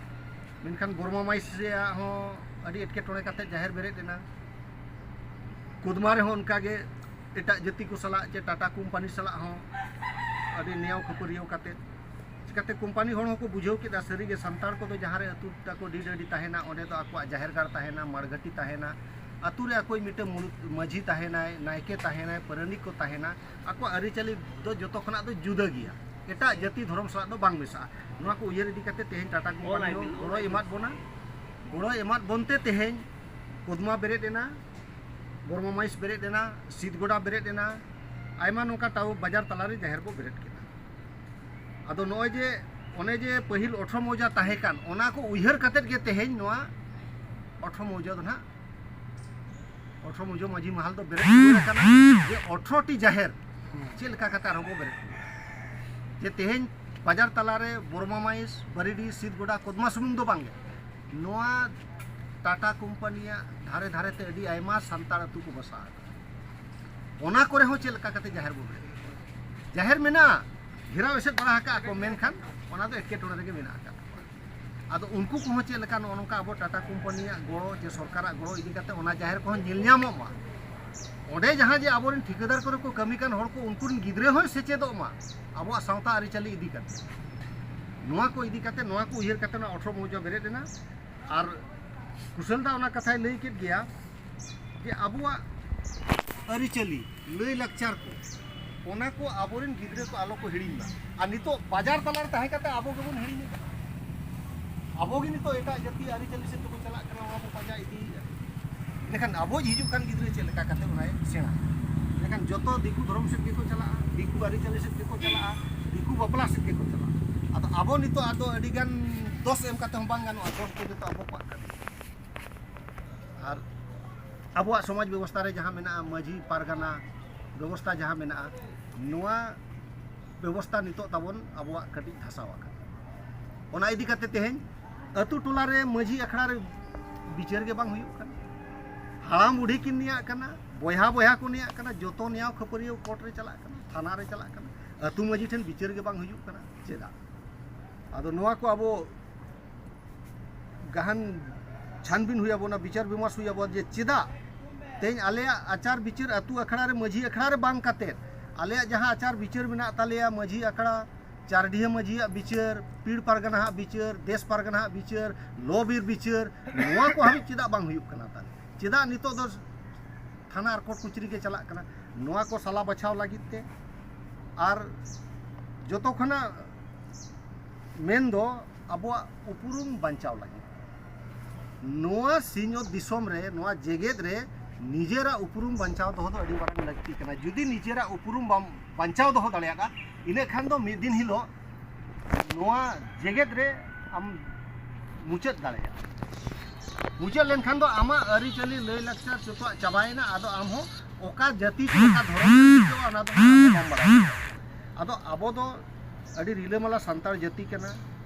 ᱢᱮᱱᱠᱷᱟᱱ ᱵᱚᱨᱢᱟ ᱢᱟᱭᱤᱥ ᱨᱮᱭᱟᱜ ᱦᱚᱸ ᱟᱹᱰᱤ ᱮᱴᱠᱮᱴᱚᱬᱮ ᱠᱟᱛᱮ ᱡᱟᱦᱮᱨ ᱵᱮᱨᱮᱫ ᱮᱱᱟ᱾ ᱠᱚᱫᱢᱟ ᱨᱮᱦᱚᱸ ᱚᱱᱠᱟᱜᱮ ᱮᱴᱟᱜ ᱡᱟᱹᱛᱤ ᱠᱚ ᱥᱟᱞᱟᱜ ᱪᱮ ᱴᱟᱴᱟ ᱠᱳᱢᱯᱟᱱᱤ ᱥᱟᱞᱟᱜ ᱦᱚᱸ ᱟᱹᱰᱤ ᱱᱮᱭᱟᱣ ᱠᱷᱟᱹᱯᱟᱹᱨᱤᱭᱟᱹᱣ ᱠᱟᱛᱮ, ᱪᱤᱠᱟᱹᱛᱮ ᱠᱳᱢᱯᱟᱱᱤ ᱦᱚᱲ ᱦᱚᱸᱠᱚ ᱵᱩᱡᱷᱟᱹᱣ ᱠᱮᱫᱟ ᱥᱟᱹᱨᱤᱜᱮ ᱥᱟᱱᱛᱟᱲ ᱠᱚᱫᱚ ᱡᱟᱦᱟᱸ ᱨᱮ ᱟᱹᱛᱩ ᱛᱟᱠᱚ ᱰᱤᱰᱟᱹᱰᱤ ᱛᱟᱦᱮᱱᱟ, ᱚᱸᱰᱮ ᱫᱚ ᱟᱠᱚᱣᱟᱜ ᱡᱟᱦᱮᱨ ᱜᱟᱲ ᱛᱟᱦᱮᱱᱟ, ᱢᱟᱲᱜᱷᱟᱹᱴᱤ ᱛᱟᱦᱮᱱᱟ, ᱟᱹᱛᱩ ᱨᱮ ᱟᱠᱚᱭᱤᱡ ᱢᱤᱫᱴᱟᱹᱝ ᱢᱩᱬᱩᱫ ᱢᱟᱹᱡᱷᱤ ᱛᱟᱦᱮᱱᱟᱭ, ᱱᱟᱭᱠᱮ ᱛᱟᱦᱮᱱᱟᱭ, ᱯᱟᱨᱟᱱᱤᱠ ᱠᱚ ᱛᱟᱦᱮᱱᱟ, ᱟᱠᱚᱣᱟᱜ ᱟᱹᱨᱤᱪᱟᱹᱞᱤ ᱫᱚ ᱡᱚᱛᱚ ᱠᱷᱚᱱᱟᱜ ᱫᱚ ᱡᱩᱫᱟᱹ ᱜᱮᱭᱟ, ᱮᱴᱟᱜ ᱡᱟᱹᱛᱤ ᱫᱷᱚᱨᱚᱢ ᱥᱟᱞᱟᱜ ᱫᱚ ᱵᱟᱝ ᱢᱮᱥᱟᱜᱼᱟ᱾ ᱱᱚᱣᱟ ᱠᱚ ᱩᱭᱦᱟᱹᱨ ᱤᱫᱤ ᱠᱟᱛᱮ ᱛᱮᱦᱮᱧ ᱴᱟᱴᱟ ᱠᱳᱢᱯᱟᱱᱤ ᱦᱚᱸ ᱜᱚᱲᱚᱭ ᱮᱢᱟᱫ ᱵᱚᱱᱟ, ᱜᱚᱲᱚᱭ ᱮᱢᱟᱫ ᱵᱚᱱᱛᱮ ᱛᱮᱦᱮᱧ ᱠᱚᱫᱢᱟ ᱵᱮᱨᱮᱫ ᱮᱱᱟ, ᱵᱚᱨᱢᱟ ᱢᱟᱭᱤᱥ ᱵᱮᱨᱮᱫ ᱮᱱᱟ, ᱥᱤᱫᱽᱜᱚᱰᱟ ᱵᱮᱨᱮᱫ ᱮᱱᱟ, ᱟᱭᱢᱟ ᱱᱚᱝᱠᱟ ᱴᱟᱣᱩ ᱵᱟᱡᱟᱨ ᱛᱟᱞᱟᱨᱮ ᱡᱟᱦᱮᱨ ᱵᱚ ᱵᱮᱨᱮᱫ ᱠᱮᱫᱟ᱾ ᱟᱫᱚ ᱱᱚᱜᱼᱚᱭ ᱡᱮ ᱚᱱᱮ ᱡᱮ ᱯᱟᱹᱦᱤᱞ ᱚᱴᱷᱨᱚ ᱢᱚᱣᱡᱟ ᱛᱟᱦᱮᱸ ᱠᱟᱱ, ᱚᱱᱟ ᱠᱚ ᱩᱭᱦᱟᱹᱨ ᱠᱟᱛᱮᱫ ᱜᱮ ᱛᱮᱦᱮᱧ ᱱᱚᱣᱟ ᱚᱴᱷᱨᱚ ᱢᱚᱣᱡᱟ ᱫᱚ ᱱᱟᱦᱟᱜ, ᱚᱴᱷᱨᱚ ᱢᱚᱣᱡᱟ ᱢᱟᱹᱡᱷᱤ ᱢᱟᱦᱟᱞ ᱫᱚ ᱵᱮᱨᱮᱫ ᱨᱩᱣᱟᱹᱲ ᱟᱠᱟᱱᱟ᱾ ᱡᱮ ᱚᱴᱷᱨᱚ ᱴᱤ ᱡᱟᱦᱮᱨ ᱪᱮᱫ ᱞᱮᱠᱟ ᱠᱟᱛᱮ ᱟᱨᱦᱚᱸ ᱵᱚ ᱵᱮᱨᱮᱫ ᱨᱩᱣᱟᱹᱲᱟ? ᱡᱮ ᱛᱮᱦᱮᱧ ᱵᱟᱡᱟᱨ ᱛᱟᱞᱟᱨᱮ ᱵᱚᱨᱢᱟ ᱢᱟᱭᱤᱥ, ᱵᱟᱹᱨᱤᱰᱤ, ᱥᱤᱫᱽᱜᱚᱰᱟ, ᱠᱚᱫᱢᱟ ᱥᱩᱢᱩᱝ ᱫᱚ ᱵᱟᱝᱜᱮ, ᱱᱚᱣᱟ ᱴᱟᱴᱟ ᱠᱳᱢᱯᱟᱱᱤᱭᱟᱜ ᱫᱷᱟᱨᱮ ᱫᱷᱟᱨᱮ ᱛᱮ ᱟᱹᱰᱤ ᱟᱭᱢᱟ ᱥᱟᱱᱛᱟᱲ ᱟᱹᱛᱩ ᱠᱚ ᱵᱟᱥᱟ ᱟᱠᱟᱱᱟ᱾ ᱚᱱᱟ ᱠᱚᱨᱮ ᱦᱚᱸ ᱪᱮᱫ ᱞᱮᱠᱟ ᱠᱟᱛᱮ ᱡᱟᱦᱮᱨ ᱵᱚ ᱵᱮᱨᱮᱫ? ᱡᱟᱦᱮᱨ ᱢᱮᱱᱟᱜᱼᱟ, ᱜᱷᱮᱨᱟᱣ ᱮᱥᱮᱫ ᱵᱟᱲᱟ ᱟᱠᱟᱫᱼᱟ ᱠᱚ, ᱢᱮᱱᱠᱷᱟᱱ ᱚᱱᱟ ᱫᱚ ᱮᱴᱠᱮᱴᱚᱬᱮ ᱨᱮᱜᱮ ᱢᱮᱱᱟᱜ ᱟᱠᱟᱫ ᱛᱟᱠᱚᱣᱟ᱾ ᱟᱫᱚ ᱩᱱᱠᱩ ᱠᱚᱦᱚᱸ ᱪᱮᱫ ᱞᱮᱠᱟ ᱱᱚᱜᱼᱚ ᱱᱚᱝᱠᱟ ᱟᱵᱚ ᱴᱟᱴᱟ ᱠᱳᱢᱯᱟᱱᱤᱭᱟᱜ ᱜᱚᱲᱚ ᱪᱮ ᱥᱚᱨᱠᱟᱨᱟᱜ ᱜᱚᱲᱚ ᱤᱫᱤ ᱠᱟᱛᱮ ᱚᱱᱟ ᱡᱟᱦᱮᱨ ᱠᱚᱦᱚᱸ ᱧᱮᱞ ᱧᱟᱢᱚᱜ ᱢᱟ, ᱚᱸᱰᱮ ᱡᱟᱦᱟᱸ ᱡᱮ ᱟᱵᱚᱨᱮᱱ ᱴᱷᱤᱠᱟᱹᱫᱟᱨ ᱠᱚᱨᱮ ᱠᱚ ᱠᱟᱹᱢᱤ ᱠᱟᱱ ᱦᱚᱲ ᱠᱚ, ᱩᱱᱠᱩ ᱨᱮᱱ ᱜᱤᱫᱽᱨᱟᱹ ᱦᱚᱸᱭ ᱥᱮᱪᱮᱫᱚᱜ ᱢᱟ ᱟᱵᱚᱣᱟᱜ ᱥᱟᱶᱛᱟ ᱟᱹᱨᱤᱪᱟᱹᱞᱤ ᱤᱫᱤ ᱠᱟᱛᱮ᱾ ᱱᱚᱣᱟ ᱠᱚ ᱤᱫᱤ ᱠᱟᱛᱮ, ᱱᱚᱣᱟ ᱠᱚ ᱩᱭᱦᱟᱹᱨ ᱠᱟᱛᱮ ᱱᱚᱣᱟ ᱟᱴᱷᱨᱚ ᱢᱚᱣᱡᱟ ᱵᱮᱨᱮᱫ ᱮᱱᱟ᱾ ᱟᱨ ᱠᱩᱥᱟᱹᱞ ᱫᱟ ᱚᱱᱟ ᱠᱟᱛᱷᱟᱭ ᱞᱟᱹᱭ ᱠᱮᱫ ᱜᱮᱭᱟ ᱡᱮ ᱟᱵᱚᱣᱟᱜ ᱟᱹᱨᱤᱪᱟᱹᱞᱤ, ᱞᱟᱹᱭ ᱞᱟᱠᱪᱟᱨ ᱠᱚ, ᱚᱱᱟ ᱠᱚ ᱟᱵᱚᱨᱮᱱ ᱜᱤᱫᱽᱨᱟᱹ ᱠᱚ ᱟᱞᱚ ᱠᱚ ᱦᱤᱲᱤᱧ ᱢᱟ᱾ ᱟᱨ ᱱᱤᱛᱚᱜ ᱵᱟᱡᱟᱨ ᱛᱟᱞᱟᱨᱮ ᱛᱟᱦᱮᱸ ᱠᱟᱛᱮ ᱟᱵᱚ ᱜᱮᱵᱚᱱ ᱦᱤᱲᱤᱧᱮᱫ ᱠᱟᱱᱟ᱾ ᱟᱵᱚ ᱜᱮ ᱱᱤᱛᱚᱜ ᱮᱴᱟᱜ ᱡᱟᱹᱛᱤ ᱟᱹᱨᱤᱪᱟᱹᱞᱤ ᱥᱮᱫ ᱛᱮᱵᱚᱱ ᱪᱟᱞᱟᱜ ᱠᱟᱱᱟ, ᱚᱱᱟ ᱵᱚᱱ ᱯᱟᱸᱡᱟ ᱤᱫᱤᱭᱮᱫᱟ᱾ ᱮᱸᱰᱮᱠᱷᱟᱱ ᱟᱵᱚ ᱦᱤᱡᱩᱜ ᱠᱟᱱ ᱜᱤᱫᱽᱨᱟᱹ ᱪᱮᱫ ᱞᱮᱠᱟ ᱠᱟᱛᱮ ᱚᱱᱟᱭ ᱥᱮᱬᱟ? ᱮᱸᱰᱮᱠᱷᱟᱱ ᱡᱚᱛᱚ ᱫᱤᱠᱩ ᱫᱷᱚᱨᱚᱢ ᱥᱮᱫ ᱜᱮᱠᱚ ᱪᱟᱞᱟᱜᱼᱟ, ᱫᱤᱠᱩ ᱟᱹᱨᱤᱪᱟᱹᱞᱤ ᱥᱮᱫ ᱜᱮᱠᱚ ᱪᱟᱞᱟᱜᱼᱟ, ᱫᱤᱠᱩ ᱵᱟᱯᱞᱟ ᱥᱮᱫ ᱜᱮᱠᱚ ᱪᱟᱞᱟᱜᱼᱟ᱾ ᱟᱫᱚ ᱟᱵᱚ ᱱᱤᱛᱚᱜ ᱟᱫᱚ ᱟᱹᱰᱤ ᱜᱟᱱ ᱫᱚᱥ ᱮᱢ ᱠᱟᱛᱮ ᱦᱚᱸ ᱵᱟᱝ ᱜᱟᱱᱚᱜᱼᱟ, ᱫᱚᱥ ᱫᱚ ᱡᱚᱛᱚ ᱟᱵᱚ ᱠᱚᱣᱟᱜ ᱠᱟᱱᱟ᱾ ᱟᱨ ᱟᱵᱚᱣᱟᱜ ᱥᱚᱢᱟᱡᱽ ᱵᱮᱵᱚᱥᱛᱷᱟ ᱨᱮ ᱡᱟᱦᱟᱸ ᱢᱮᱱᱟᱜᱼᱟ, ᱢᱟᱹᱡᱷᱤ ᱯᱟᱨᱜᱟᱱᱟ ᱵᱮᱵᱚᱥᱛᱷᱟ ᱡᱟᱦᱟᱸ ᱢᱮᱱᱟᱜᱼᱟ, ᱱᱚᱣᱟ ᱵᱮᱵᱚᱥᱛᱷᱟ ᱱᱤᱛᱚᱜ ᱛᱟᱵᱚᱱ ᱟᱵᱚᱣᱟᱜ ᱠᱟᱹᱴᱤᱡ ᱫᱷᱟᱥᱟᱣ ᱟᱠᱟᱱᱟ᱾ ᱚᱱᱟ ᱤᱫᱤ ᱠᱟᱛᱮ ᱛᱮᱦᱮᱧ ᱟᱹᱛᱩ ᱴᱚᱞᱟ ᱨᱮ ᱢᱟᱹᱡᱷᱤ ᱟᱠᱷᱲᱟ ᱨᱮ ᱵᱤᱪᱟᱹᱨ ᱜᱮ ᱵᱟᱝ ᱦᱩᱭᱩᱜ ᱠᱟᱱᱟ᱾ ᱦᱟᱲᱟᱢ ᱵᱩᱰᱷᱤ ᱠᱤᱱ ᱱᱮᱭᱟᱜ ᱠᱟᱱᱟ, ᱵᱚᱭᱦᱟ ᱵᱚᱭᱦᱟ ᱠᱚ ᱱᱮᱭᱟᱜ ᱠᱟᱱᱟ, ᱡᱚᱛᱚ ᱱᱮᱭᱟᱣ ᱠᱷᱟᱹᱯᱟᱹᱨᱤᱭᱟᱹᱣ ᱠᱳᱨᱴ ᱨᱮ ᱪᱟᱞᱟᱜ ᱠᱟᱱᱟ, ᱛᱷᱟᱱᱟ ᱨᱮ ᱪᱟᱞᱟᱜ ᱠᱟᱱᱟ, ᱟᱹᱛᱩ ᱢᱟᱹᱡᱷᱤ ᱴᱷᱮᱱ ᱵᱤᱪᱟᱹᱨ ᱜᱮ ᱵᱟᱝ ᱦᱩᱭᱩᱜ ᱠᱟᱱᱟ᱾ ᱪᱮᱫᱟᱜ? ᱟᱫᱚ ᱱᱚᱣᱟ ᱠᱚ ᱟᱵᱚ ᱜᱟᱦᱟᱱ ᱪᱷᱟᱱᱵᱤᱱ ᱦᱩᱭ ᱟᱵᱚᱱᱟ, ᱵᱤᱪᱟᱹᱨ ᱵᱤᱢᱟᱨᱥ ᱦᱩᱭ ᱟᱵᱚᱱᱟ ᱡᱮ ᱪᱮᱫᱟᱜ ᱛᱮᱦᱮᱧ ᱟᱞᱮᱭᱟᱜ ᱟᱪᱟᱨ ᱵᱤᱪᱟᱹᱨ ᱟᱹᱛᱩ ᱟᱠᱷᱲᱟ ᱨᱮ, ᱢᱟᱹᱡᱷᱤ ᱟᱠᱷᱲᱟ ᱨᱮ ᱵᱟᱝ ᱠᱟᱛᱮᱫ, ᱟᱞᱮᱭᱟᱜ ᱡᱟᱦᱟᱸ ᱟᱪᱟᱨ ᱵᱤᱪᱟᱹᱨ ᱢᱮᱱᱟᱜ ᱛᱟᱞᱮᱭᱟ, ᱢᱟᱹᱡᱷᱤ ᱟᱠᱷᱲᱟ, ᱪᱟᱨᱰᱤᱦᱟᱹ ᱢᱟᱹᱡᱷᱤᱭᱟᱜ ᱵᱤᱪᱟᱹᱨ, ᱯᱤᱲ ᱯᱟᱨᱜᱟᱱᱟᱦᱟᱜ ᱵᱤᱪᱟᱹᱨ, ᱫᱮᱥ ᱯᱟᱨᱜᱟᱱᱟᱦᱟᱜ ᱵᱤᱪᱟᱹᱨ, ᱞᱚ ᱵᱤᱨ ᱵᱤᱪᱟᱹᱨ, ᱱᱚᱣᱟ ᱠᱚ ᱦᱟᱹᱵᱤᱡ ᱪᱮᱫᱟᱜ ᱵᱟᱝ ᱦᱩᱭᱩᱜ ᱠᱟᱱᱟ ᱛᱟᱞᱮ? ᱪᱮᱫᱟᱜ ᱱᱤᱛᱚᱜ ᱫᱚ ᱛᱷᱟᱱᱟ ᱟᱨ ᱠᱳᱨᱴ ᱠᱚᱪᱟᱹᱨᱤ ᱜᱮ ᱪᱟᱞᱟᱜ ᱠᱟᱱᱟ? ᱱᱚᱣᱟ ᱠᱚ ᱥᱟᱞᱟ ᱵᱟᱪᱷᱟᱣ ᱞᱟᱹᱜᱤᱫ ᱛᱮ, ᱟᱨ ᱡᱚᱛᱚ ᱠᱷᱚᱱᱟᱜ ᱢᱮᱱ ᱫᱚ ᱟᱵᱚᱣᱟᱜ ᱩᱯᱨᱩᱢ ᱵᱟᱧᱪᱟᱣ ᱞᱟᱹᱜᱤᱫ᱾ ᱱᱚᱣᱟ ᱥᱤᱧᱚᱛ ᱫᱤᱥᱚᱢ ᱨᱮ, ᱱᱚᱣᱟ ᱡᱮᱜᱮᱛ ᱨᱮ ᱱᱤᱡᱮᱨᱟᱜ ᱩᱯᱨᱩᱢ ᱵᱟᱧᱪᱟᱣ ᱫᱚᱦᱚ ᱫᱚ ᱟᱹᱰᱤ ᱢᱟᱨᱟᱝ ᱞᱟᱹᱠᱛᱤ ᱠᱟᱱᱟ᱾ ᱡᱩᱫᱤ ᱱᱤᱡᱮᱨᱟᱜ ᱩᱯᱨᱩᱢ ᱵᱟᱢ ᱵᱟᱧᱪᱟᱣ ᱫᱚᱦᱚ ᱫᱟᱲᱮᱭᱟᱜᱼᱟ, ᱤᱱᱟᱹ ᱠᱷᱟᱱ ᱫᱚ ᱢᱤᱫ ᱫᱤᱱ ᱦᱤᱞᱳᱜ ᱱᱚᱣᱟ ᱡᱮᱜᱮᱛ ᱨᱮ ᱟᱢ ᱢᱩᱪᱟᱹᱫ ᱫᱟᱲᱮᱭᱟᱜᱼᱟ᱾ ᱢᱩᱪᱟᱹᱫ ᱞᱮᱱᱠᱷᱟᱱ ᱫᱚ ᱟᱢᱟᱜ ᱟᱹᱨᱤᱪᱟᱹᱞᱤ, ᱞᱟᱹᱭ ᱞᱟᱠᱪᱟᱨ ᱡᱚᱛᱚᱣᱟᱜ ᱪᱟᱵᱟᱭᱮᱱᱟ᱾ ᱟᱫᱚ ᱟᱢ ᱦᱚᱸ ᱚᱠᱟ ᱡᱟᱹᱛᱤ ᱥᱮ ᱚᱠᱟ ᱫᱷᱚᱨᱚᱢ ᱨᱮᱢ ᱦᱤᱡᱩᱜᱼᱟ, ᱚᱱᱟ ᱫᱚ ᱵᱟᱢ ᱵᱟᱲᱟᱭᱟ᱾ ᱟᱫᱚ ᱟᱵᱚ ᱫᱚ ᱟᱹᱰᱤ ᱨᱤᱞᱟᱹᱢᱟᱞᱟ ᱥᱟᱱᱛᱟᱲ ᱡᱟᱹᱛᱤ ᱠᱟᱱᱟ᱾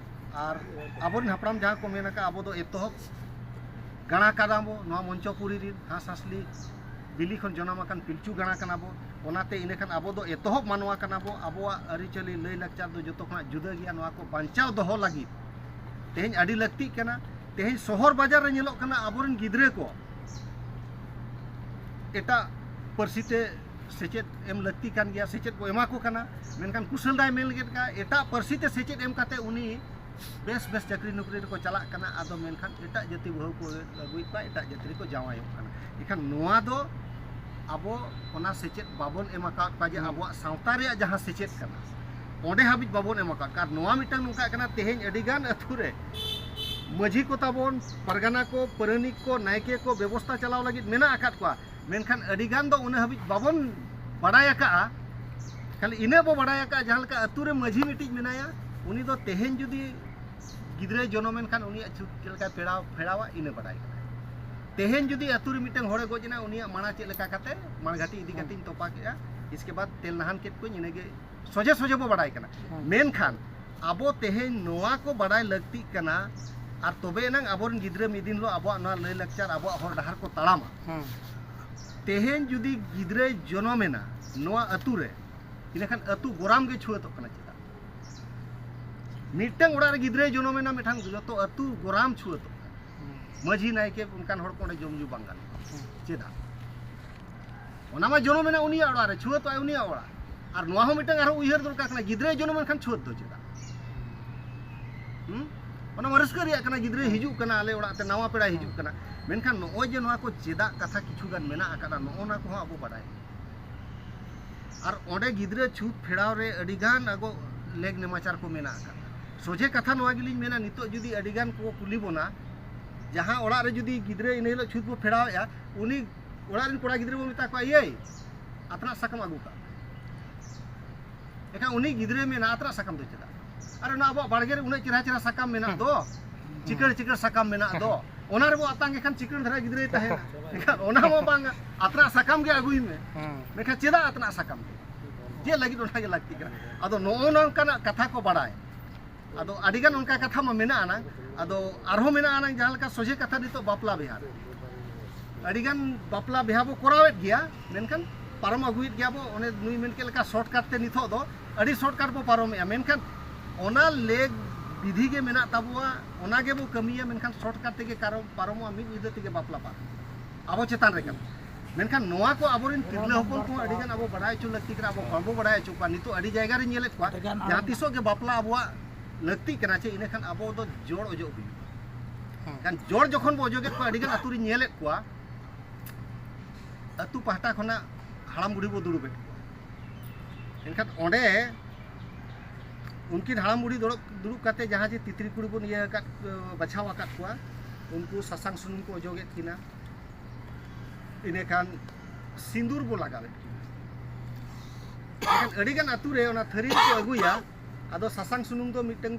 ᱟᱨ ᱟᱵᱚᱨᱮᱱ ᱦᱟᱯᱲᱟᱢ ᱡᱟᱦᱟᱸ ᱠᱚ ᱢᱮᱱ ᱟᱠᱟᱫ, ᱟᱵᱚ ᱫᱚ ᱮᱛᱚᱦᱚᱵ ᱜᱟᱬᱟ ᱠᱟᱱᱟ ᱵᱚ ᱱᱚᱣᱟ ᱢᱚᱧᱪᱚᱯᱩᱨᱤ ᱨᱤᱱ, ᱦᱟᱸᱥ ᱦᱟᱸᱥᱞᱤ ᱵᱤᱞᱤ ᱠᱷᱚᱱ ᱡᱚᱱᱚᱢ ᱟᱠᱟᱱ ᱯᱤᱞᱪᱩ ᱜᱟᱬᱟ ᱠᱟᱱᱟ ᱵᱚ᱾ ᱚᱱᱟᱛᱮ ᱤᱱᱟᱹᱠᱷᱟᱱ ᱟᱵᱚ ᱫᱚ ᱮᱛᱚᱦᱚᱵ ᱢᱟᱱᱣᱟ ᱠᱟᱱᱟ ᱵᱚ᱾ ᱟᱵᱚᱣᱟᱜ ᱟᱹᱨᱤᱪᱟᱹᱞᱤ, ᱞᱟᱹᱭ ᱞᱟᱠᱪᱟᱨ ᱫᱚ ᱡᱚᱛᱚ ᱠᱷᱚᱱᱟᱜ ᱡᱩᱫᱟᱹ ᱜᱮᱭᱟ᱾ ᱱᱚᱣᱟ ᱠᱚ ᱵᱟᱧᱪᱟᱣ ᱫᱚᱦᱚ ᱞᱟᱹᱜᱤᱫ ᱛᱮᱦᱮᱧ ᱟᱹᱰᱤ ᱞᱟᱹᱠᱛᱤᱜ ᱠᱟᱱᱟ᱾ ᱛᱮᱦᱮᱧ ᱥᱚᱦᱚᱨ ᱵᱟᱡᱟᱨ ᱨᱮ ᱧᱮᱞᱚᱜ ᱠᱟᱱᱟ, ᱟᱵᱚᱨᱮᱱ ᱜᱤᱫᱽᱨᱟᱹ ᱠᱚ ᱮᱴᱟᱜ ᱯᱟᱹᱨᱥᱤ ᱛᱮ ᱥᱮᱪᱮᱫ ᱮᱢ ᱞᱟᱹᱠᱛᱤ ᱠᱟᱱ ᱜᱮᱭᱟ, ᱥᱮᱪᱮᱫ ᱠᱚ ᱮᱢᱟ ᱠᱚ ᱠᱟᱱᱟ, ᱢᱮᱱᱠᱷᱟᱱ ᱠᱩᱥᱟᱹᱞ ᱫᱟᱭ ᱢᱮᱱ ᱞᱮᱠᱟ ᱮᱴᱟᱜ ᱯᱟᱹᱨᱥᱤ ᱛᱮ ᱥᱮᱪᱮᱫ ᱮᱢ ᱠᱟᱛᱮ ᱩᱱᱤ ᱵᱮᱥ ᱵᱮᱥ ᱪᱟᱹᱠᱨᱤ ᱱᱚᱠᱨᱤ ᱨᱮᱠᱚ ᱪᱟᱞᱟᱜ ᱠᱟᱱᱟ᱾ ᱟᱫᱚ ᱢᱮᱱᱠᱷᱟᱱ ᱮᱴᱟᱜ ᱡᱟᱹᱛᱤ ᱵᱟᱹᱦᱩ ᱠᱚ ᱟᱹᱜᱩᱭᱮᱫ ᱠᱚᱣᱟ, ᱮᱴᱟᱜ ᱡᱟᱹᱛᱤ ᱨᱮᱠᱚ ᱡᱟᱶᱟᱭᱚᱜ ᱠᱟᱱᱟ᱾ ᱮᱱᱠᱷᱟᱱ ᱱᱚᱣᱟ ᱫᱚ ᱟᱵᱚ ᱚᱱᱟ ᱥᱮᱪᱮᱫ ᱵᱟᱵᱚᱱ ᱮᱢ ᱟᱠᱟᱫ ᱠᱚᱣᱟ ᱡᱮ ᱦᱩᱸ᱾ ᱟᱵᱚᱣᱟᱜ ᱥᱟᱶᱛᱟ ᱨᱮᱭᱟᱜ ᱡᱟᱦᱟᱸ ᱥᱮᱪᱮᱫ ᱠᱟᱱᱟ, ᱚᱸᱰᱮ ᱦᱟᱹᱵᱤᱡ ᱵᱟᱵᱚᱱ ᱮᱢ ᱟᱠᱟᱫ ᱠᱚᱣᱟ᱾ ᱟᱨ ᱱᱚᱣᱟ ᱢᱤᱫᱴᱟᱝ ᱱᱚᱝᱠᱟ ᱠᱟᱱᱟ, ᱛᱮᱦᱮᱧ ᱟᱹᱰᱤᱜᱟᱱ ᱟᱹᱛᱩ ᱨᱮ ᱢᱟᱹᱡᱷᱤ ᱠᱚ ᱛᱟᱵᱚᱱ, ᱯᱟᱨᱜᱟᱱᱟ ᱠᱚ, ᱯᱟᱨᱟᱱᱤᱠ ᱠᱚ, ᱱᱟᱭᱠᱮ ᱠᱚ ᱵᱮᱵᱚᱥᱛᱟ ᱪᱟᱞᱟᱣ ᱞᱟᱹᱜᱤᱫ ᱢᱮᱱᱟᱜ ᱟᱠᱟᱫ ᱠᱚᱣᱟ, ᱢᱮᱱᱠᱷᱟᱱ ᱟᱹᱰᱤᱜᱟᱱ ᱫᱚ ᱩᱱᱟᱹᱜ ᱦᱟᱹᱵᱤᱡ ᱵᱟᱵᱚᱱ ᱵᱟᱰᱟᱭ ᱟᱠᱟᱫᱼᱟ᱾ ᱠᱷᱟᱹᱞᱤ ᱤᱱᱟᱹ ᱵᱚ ᱵᱟᱰᱟᱭ ᱟᱠᱟᱫᱼᱟ, ᱡᱟᱦᱟᱸ ᱞᱮᱠᱟ ᱟᱹᱛᱩ ᱨᱮ ᱢᱟᱹᱡᱷᱤ ᱢᱤᱫᱴᱤᱡ ᱢᱮᱱᱟᱭᱟ, ᱩᱱᱤ ᱫᱚ ᱛᱮᱦᱮᱧ ᱡᱩᱫᱤ ᱜᱤᱫᱽᱨᱟᱹᱭ ᱡᱚᱱᱚᱢ ᱮᱱ ᱠᱷᱟᱱ ᱩᱱᱤᱭᱟᱜ ᱪᱷᱩᱛ ᱪᱮᱫ ᱞᱮᱠᱟᱭ ᱯᱷᱮᱲᱟᱣ ᱯᱷᱮᱲᱟᱣᱟ, ᱤᱱᱟᱹ ᱵᱟᱰᱟᱭ ᱠᱟᱱᱟ᱾ ᱛᱮᱦᱮᱧ ᱡᱩᱫᱤ ᱟᱹᱛᱩ ᱨᱮ ᱢᱤᱫᱴᱟᱝ ᱦᱚᱲᱮ ᱜᱚᱡ ᱮᱱᱟ, ᱩᱱᱤᱭᱟᱜ ᱢᱟᱲᱟ ᱪᱮᱫ ᱞᱮᱠᱟ ᱠᱟᱛᱮ ᱢᱟᱲᱜᱷᱟᱴᱤ ᱤᱫᱤ ᱠᱟᱛᱮᱧ ᱛᱚᱯᱟ ᱠᱮᱫᱼᱟ, ᱤᱥᱠᱮ ᱵᱟᱫ ᱛᱮᱞ ᱱᱟᱦᱟᱱ ᱠᱮᱫ ᱠᱚᱣᱟᱧ, ᱤᱱᱟᱹᱜᱮ ᱥᱚᱡᱷᱮ ᱥᱚᱡᱷᱮ ᱵᱚ ᱵᱟᱰᱟᱭ ᱠᱟᱱᱟ᱾ ᱦᱩᱸ᱾ ᱢᱮᱱᱠᱷᱟᱱ ᱟᱵᱚ ᱛᱮᱦᱮᱧ ᱱᱚᱣᱟ ᱠᱚ ᱵᱟᱰᱟᱭ ᱞᱟᱹᱠᱛᱤᱜ ᱠᱟᱱᱟ, ᱟᱨ ᱛᱚᱵᱮ ᱮᱱᱟᱝ ᱟᱵᱚᱨᱮᱱ ᱜᱤᱫᱽᱨᱟᱹ ᱢᱤᱫ ᱫᱤᱱ ᱦᱤᱞᱳᱜ ᱟᱵᱚᱣᱟᱜ ᱱᱚᱣᱟ ᱞᱟᱹᱭ ᱞᱟᱠᱪᱟᱨ, ᱟᱵᱚᱣᱟᱜ ᱦᱚᱨ ᱰᱟᱦᱟᱨ ᱠᱚ ᱛᱟᱲᱟᱢᱟ᱾ ᱦᱩᱸ᱾ ᱛᱮᱦᱮᱧ ᱡᱩᱫᱤ ᱜᱤᱫᱽᱨᱟᱹᱭ ᱡᱚᱱᱚᱢ ᱮᱱᱟ ᱱᱚᱣᱟ ᱟᱹᱛᱩ ᱨᱮ, ᱤᱱᱟᱹᱠᱷᱟᱱ ᱟᱹᱛᱩ ᱜᱚᱨᱟᱢ ᱜᱮ ᱪᱷᱩᱣᱟᱹᱛᱚᱜ ᱠᱟᱱᱟ᱾ ᱪᱮᱫᱟᱜ? ᱢᱤᱫᱴᱟᱝ ᱚᱲᱟᱜ ᱨᱮ ᱜᱤᱫᱽᱨᱟᱹᱭ ᱡᱚᱱᱚᱢ ᱮᱱᱟ, ᱢᱤᱫᱴᱟᱝ ᱡᱚᱛᱚ ᱟᱹᱛᱩ ᱜᱚᱨᱟᱢ ᱪᱷᱩᱣᱟᱹᱛᱚᱜ ᱠᱟᱱᱟ᱾ ᱦᱩᱸ᱾ ᱢᱟᱹᱡᱷᱤ, ᱱᱟᱭᱠᱮ, ᱚᱱᱠᱟᱱ ᱦᱚᱲ ᱠᱚ ᱚᱸᱰᱮ ᱡᱚᱢ ᱧᱩ ᱵᱟᱝ ᱜᱟᱱᱚᱜᱼᱟ᱾ ᱦᱩᱸ᱾ ᱪᱮᱫᱟᱜ? ᱚᱱᱟ ᱢᱟ ᱡᱚᱱᱚᱢ ᱮᱱᱟ ᱩᱱᱤᱭᱟᱜ ᱚᱲᱟᱜ ᱨᱮ, ᱪᱷᱩᱣᱟᱹᱛᱚᱜᱼᱟᱭ ᱩᱱᱤᱭᱟᱜ ᱚᱲᱟᱜ᱾ ᱟᱨ ᱱᱚᱣᱟ ᱦᱚᱸ ᱢᱤᱫᱴᱟᱝ ᱟᱨᱦᱚᱸ ᱩᱭᱦᱟᱹᱨ ᱫᱚᱨᱠᱟᱨ ᱠᱟᱱᱟ, ᱜᱤᱫᱽᱨᱟᱹᱭ ᱡᱚᱱᱚᱢ ᱮᱱᱠᱷᱟᱱ ᱪᱷᱩᱣᱟᱹᱛ ᱫᱚ ᱪᱮᱫᱟᱜ? ᱦᱩᱸ? ᱚᱱᱟ ᱢᱟ ᱨᱟᱹᱥᱠᱟᱹ ᱨᱮᱭᱟᱜ ᱠᱟᱱᱟ, ᱜᱤᱫᱽᱨᱟᱹᱭ ᱦᱤᱡᱩᱜ ᱠᱟᱱᱟ, ᱟᱞᱮ ᱚᱲᱟᱜ ᱛᱮ ᱱᱟᱣᱟ ᱯᱮᱲᱟᱭ ᱦᱤᱡᱩᱜ ᱠᱟᱱᱟ᱾ ᱢᱮᱱᱠᱷᱟᱱ ᱱᱚᱜᱼᱚᱭ ᱡᱮ ᱱᱚᱣᱟ ᱠᱚ ᱪᱮᱫᱟᱜ ᱠᱟᱛᱷᱟ ᱠᱤᱪᱷᱩ ᱜᱟᱱ ᱢᱮᱱᱟᱜ ᱟᱠᱟᱫᱟ, ᱱᱚᱜᱼᱚ ᱱᱚᱣᱟ ᱠᱚᱦᱚᱸ ᱟᱵᱚ ᱵᱟᱰᱟᱭ᱾ ᱟᱨ ᱚᱸᱰᱮ ᱜᱤᱫᱽᱨᱟᱹ ᱪᱷᱩᱛ ᱯᱷᱮᱲᱟᱣ ᱨᱮ ᱟᱹᱰᱤᱜᱟᱱ ᱟᱵᱚ ᱞᱮᱜᱽ ᱱᱮᱢᱟᱪᱟᱨ ᱠᱚ ᱢᱮᱱᱟᱜ ᱟᱠᱟᱫᱟ᱾ ᱥᱚᱡᱷᱮ ᱠᱟᱛᱷᱟ ᱱᱚᱣᱟ ᱜᱮᱞᱤᱧ ᱢᱮᱱᱟ, ᱱᱤᱛᱚᱜ ᱡᱩᱫᱤ ᱟᱹᱰᱤᱜᱟᱱ ᱠᱚ ᱠᱩᱞᱤ ᱵᱚᱱᱟ, ᱡᱟᱦᱟᱸ ᱚᱲᱟᱜ ᱨᱮ ᱡᱩᱫᱤ ᱜᱤᱫᱽᱨᱟᱹ ᱤᱱᱟᱹ ᱦᱤᱞᱳᱜ ᱪᱷᱩᱛ ᱵᱚ ᱯᱷᱮᱲᱟᱣᱮᱫᱼᱟ, ᱩᱱᱤ ᱚᱲᱟᱜ ᱨᱮᱱ ᱠᱚᱲᱟ ᱜᱤᱫᱽᱨᱟᱹ ᱵᱚ ᱢᱮᱛᱟ ᱠᱚᱣᱟ, "ᱤᱭᱟᱹᱭ, ᱟᱛᱱᱟᱜ ᱥᱟᱠᱟᱢ ᱟᱹᱜᱩ ᱠᱟᱜ ᱢᱮ᱾" ᱮᱱᱠᱷᱟᱱ ᱩᱱᱤ ᱜᱤᱫᱽᱨᱟᱹᱭ ᱢᱮᱱᱟ, "ᱟᱛᱱᱟᱜ ᱥᱟᱠᱟᱢ ᱫᱚ ᱪᱮᱫᱟᱜ? ᱟᱨ ᱚᱱᱟ ᱟᱵᱚᱣᱟᱜ ᱵᱟᱲᱜᱮ ᱨᱮ ᱩᱱᱟᱹᱜ ᱪᱮᱦᱨᱟ ᱪᱮᱦᱨᱟ ᱥᱟᱠᱟᱢ ᱢᱮᱱᱟᱜ ᱫᱚ, ᱪᱤᱠᱟᱹᱲ ᱪᱤᱠᱟᱹᱲ ᱥᱟᱠᱟᱢ ᱢᱮᱱᱟᱜ ᱫᱚ, ᱚᱱᱟ ᱨᱮᱵᱚ ᱟᱛᱟᱝ ᱜᱮ ᱠᱷᱟᱱ ᱪᱤᱠᱟᱹᱲ ᱫᱷᱟᱨᱟ ᱜᱤᱫᱽᱨᱟᱹᱭ ᱛᱟᱦᱮᱱᱟ᱾ ᱮᱱᱠᱷᱟᱱ ᱚᱱᱟ ᱢᱟ ᱵᱟᱝᱟ, ᱟᱛᱱᱟᱜ ᱥᱟᱠᱟᱢ ᱜᱮ ᱟᱹᱜᱩᱭ ᱢᱮ᱾" ᱦᱩᱸ᱾ ᱢᱮᱱᱠᱷᱟᱱ ᱪᱮᱫᱟᱜ ᱟᱛᱱᱟᱜ ᱥᱟᱠᱟᱢ ᱫᱚ? ᱪᱮᱫ ᱞᱟᱹᱜᱤᱫ ᱚᱱᱟ ᱜᱮ ᱞᱟᱹᱠᱛᱤ ᱠᱟᱱᱟ? ᱟᱫᱚ ᱱᱚᱜᱼᱚ ᱱᱚᱝᱠᱟᱱᱟᱜ ᱠᱟᱛᱷᱟ ᱠᱚ ᱵᱟᱲᱟᱭ᱾ ᱟᱫᱚ ᱟᱹᱰᱤᱜᱟᱱ ᱚᱱᱠᱟ ᱠᱟᱛᱷᱟ ᱢᱟ ᱢᱮᱱᱟᱜ ᱟᱱᱟᱝ, ᱟᱫᱚ ᱟᱨᱦᱚᱸ ᱢᱮᱱᱟᱜ ᱟᱱᱟᱝ, ᱡᱟᱦᱟᱸ ᱞᱮᱠᱟ ᱥᱚᱡᱷᱮ ᱠᱟᱛᱷᱟ ᱱᱤᱛᱚᱜ ᱵᱟᱯᱞᱟ ᱵᱤᱦᱟᱹ ᱨᱮ᱾ ᱟᱹᱰᱤᱜᱟᱱ ᱵᱟᱯᱞᱟ ᱵᱤᱦᱟᱹ ᱵᱚ ᱠᱚᱨᱟᱣᱮᱫ ᱜᱮᱭᱟ, ᱢᱮᱱᱠᱷᱟᱱ ᱯᱟᱨᱚᱢ ᱟᱹᱜᱩᱭᱮᱫ ᱜᱮᱭᱟ ᱵᱚ, ᱚᱱᱮ ᱱᱩᱭ ᱢᱮᱱ ᱠᱮᱫ ᱞᱮᱠᱟ shortcut ᱛᱮ ᱱᱤᱛᱚᱜ ᱫᱚ ᱟᱹᱰᱤ shortcut ᱵᱚ ᱯᱟᱨᱚᱢᱮᱜᱼᱟ, ᱢᱮᱱᱠᱷᱟᱱ ᱚᱱᱟ ᱞᱮᱠ ᱵᱤᱫᱷᱤ ᱜᱮ ᱢᱮᱱᱟᱜ ᱛᱟᱵᱚᱣᱟ, ᱚᱱᱟ ᱜᱮᱵᱚ ᱠᱟᱹᱢᱤᱭᱟ, ᱢᱮᱱᱠᱷᱟᱱ shortcut ᱛᱮᱜᱮ ᱠᱟᱨᱚ-, ᱯᱟᱨᱚᱢᱚᱜᱼᱟ, ᱢᱤᱫ ᱧᱤᱫᱟᱹ ᱛᱮᱜᱮ ᱵᱟᱯᱞᱟ ᱯᱟᱨᱚᱢ ᱟᱵᱚ ᱪᱮᱛᱟᱱ ᱨᱮ ᱠᱟᱱᱟ᱾ ᱢᱮᱱᱠᱷᱟᱱ ᱱᱚᱣᱟ ᱠᱚ ᱟᱵᱚᱨᱮᱱ ᱛᱤᱨᱞᱟᱹ ᱦᱚᱯᱚᱱ ᱠᱚᱦᱚᱸ ᱟᱹᱰᱤ ᱜᱟᱱ ᱟᱵᱚ ᱵᱟᱲᱟᱭ ᱦᱚᱪᱚ ᱞᱟᱹᱠᱛᱤ ᱠᱟᱱᱟ, ᱟᱵᱚ ᱵᱟᱵᱚ ᱵᱟᱲᱟᱭ ᱦᱚᱪᱚ ᱠᱚᱣᱟ᱾ ᱱᱤᱛᱚᱜ ᱟᱹᱰᱤ ᱡᱟᱭᱜᱟ ᱨᱮ ᱧᱮᱞᱮᱫ ᱠᱚᱣᱟ, ᱟᱹᱰᱤ ᱜᱟᱱ ᱟᱨ ᱡᱟᱦᱟᱸ ᱛᱤᱥᱚᱜ ᱜᱮ ᱵᱟᱯᱞᱟ ᱟᱵᱚᱣᱟᱜ ᱞᱟᱹᱠᱛᱤᱜ ᱠᱟᱱᱟ ᱪᱮ, ᱤᱱᱟᱹᱠᱷᱟᱱ ᱟᱵᱚ ᱫᱚ ᱡᱚᱲ ᱚᱡᱚᱜ ᱦᱩᱭᱩᱜᱼᱟ᱾ ᱦᱮᱸ᱾ ᱠᱷᱟᱱ ᱡᱚᱲ ᱡᱚᱠᱷᱚᱱ ᱵᱚ ᱚᱡᱚᱜᱮᱫ ᱠᱚᱣᱟ, ᱟᱹᱰᱤ ᱜᱟᱱ ᱟᱹᱛᱩ ᱨᱤᱧ ᱧᱮᱞᱮᱫ ᱠᱚᱣᱟ, ᱟᱹᱛᱩ ᱯᱟᱦᱴᱟ ᱠᱷᱚᱱᱟᱜ ᱦᱟᱲᱟᱢ ᱵᱩᱲᱦᱤ ᱵᱚ ᱫᱩᱲᱩᱵᱮᱫ ᱠᱚᱣᱟ᱾ ᱮᱱᱠᱷᱟᱱ ᱚᱸᱰᱮ ᱩᱱᱠᱤᱱ ᱦᱟᱲᱟᱢ ᱵᱩᱲᱦᱤ ᱫᱩᱲᱩᱵ, ᱫᱩᱲᱩᱵ ᱠᱟᱛᱮ ᱡᱟᱦᱟᱸ ᱡᱮ ᱛᱤᱛᱨᱤ ᱠᱩᱲᱤ ᱵᱚᱱ ᱤᱭᱟᱹ ᱟᱠᱟᱫ, ᱵᱟᱪᱷᱟᱣ ᱟᱠᱟᱫ ᱠᱚᱣᱟ, ᱩᱱᱠᱩ ᱥᱟᱥᱟᱝ ᱥᱩᱱᱩᱢ ᱠᱚ ᱚᱡᱚᱜᱮᱫ ᱠᱤᱱᱟ᱾ ᱤᱱᱟᱹᱠᱷᱟᱱ ᱥᱤᱸᱫᱩᱨ ᱵᱚ ᱞᱟᱜᱟᱣᱮᱫ ᱠᱤᱱᱟ᱾ ᱮᱱᱠᱷᱟᱱ ᱟᱹᱰᱤᱜᱟᱱ ᱟᱹᱛᱩ ᱨᱮ ᱚᱱᱟ ᱛᱷᱟᱹᱨᱤ ᱨᱮᱠᱚ ᱟᱹᱜᱩᱭᱟ, ᱟᱫᱚ ᱥᱟᱥᱟᱝ ᱥᱩᱱᱩᱢ ᱫᱚ ᱢᱤᱫᱴᱟᱝ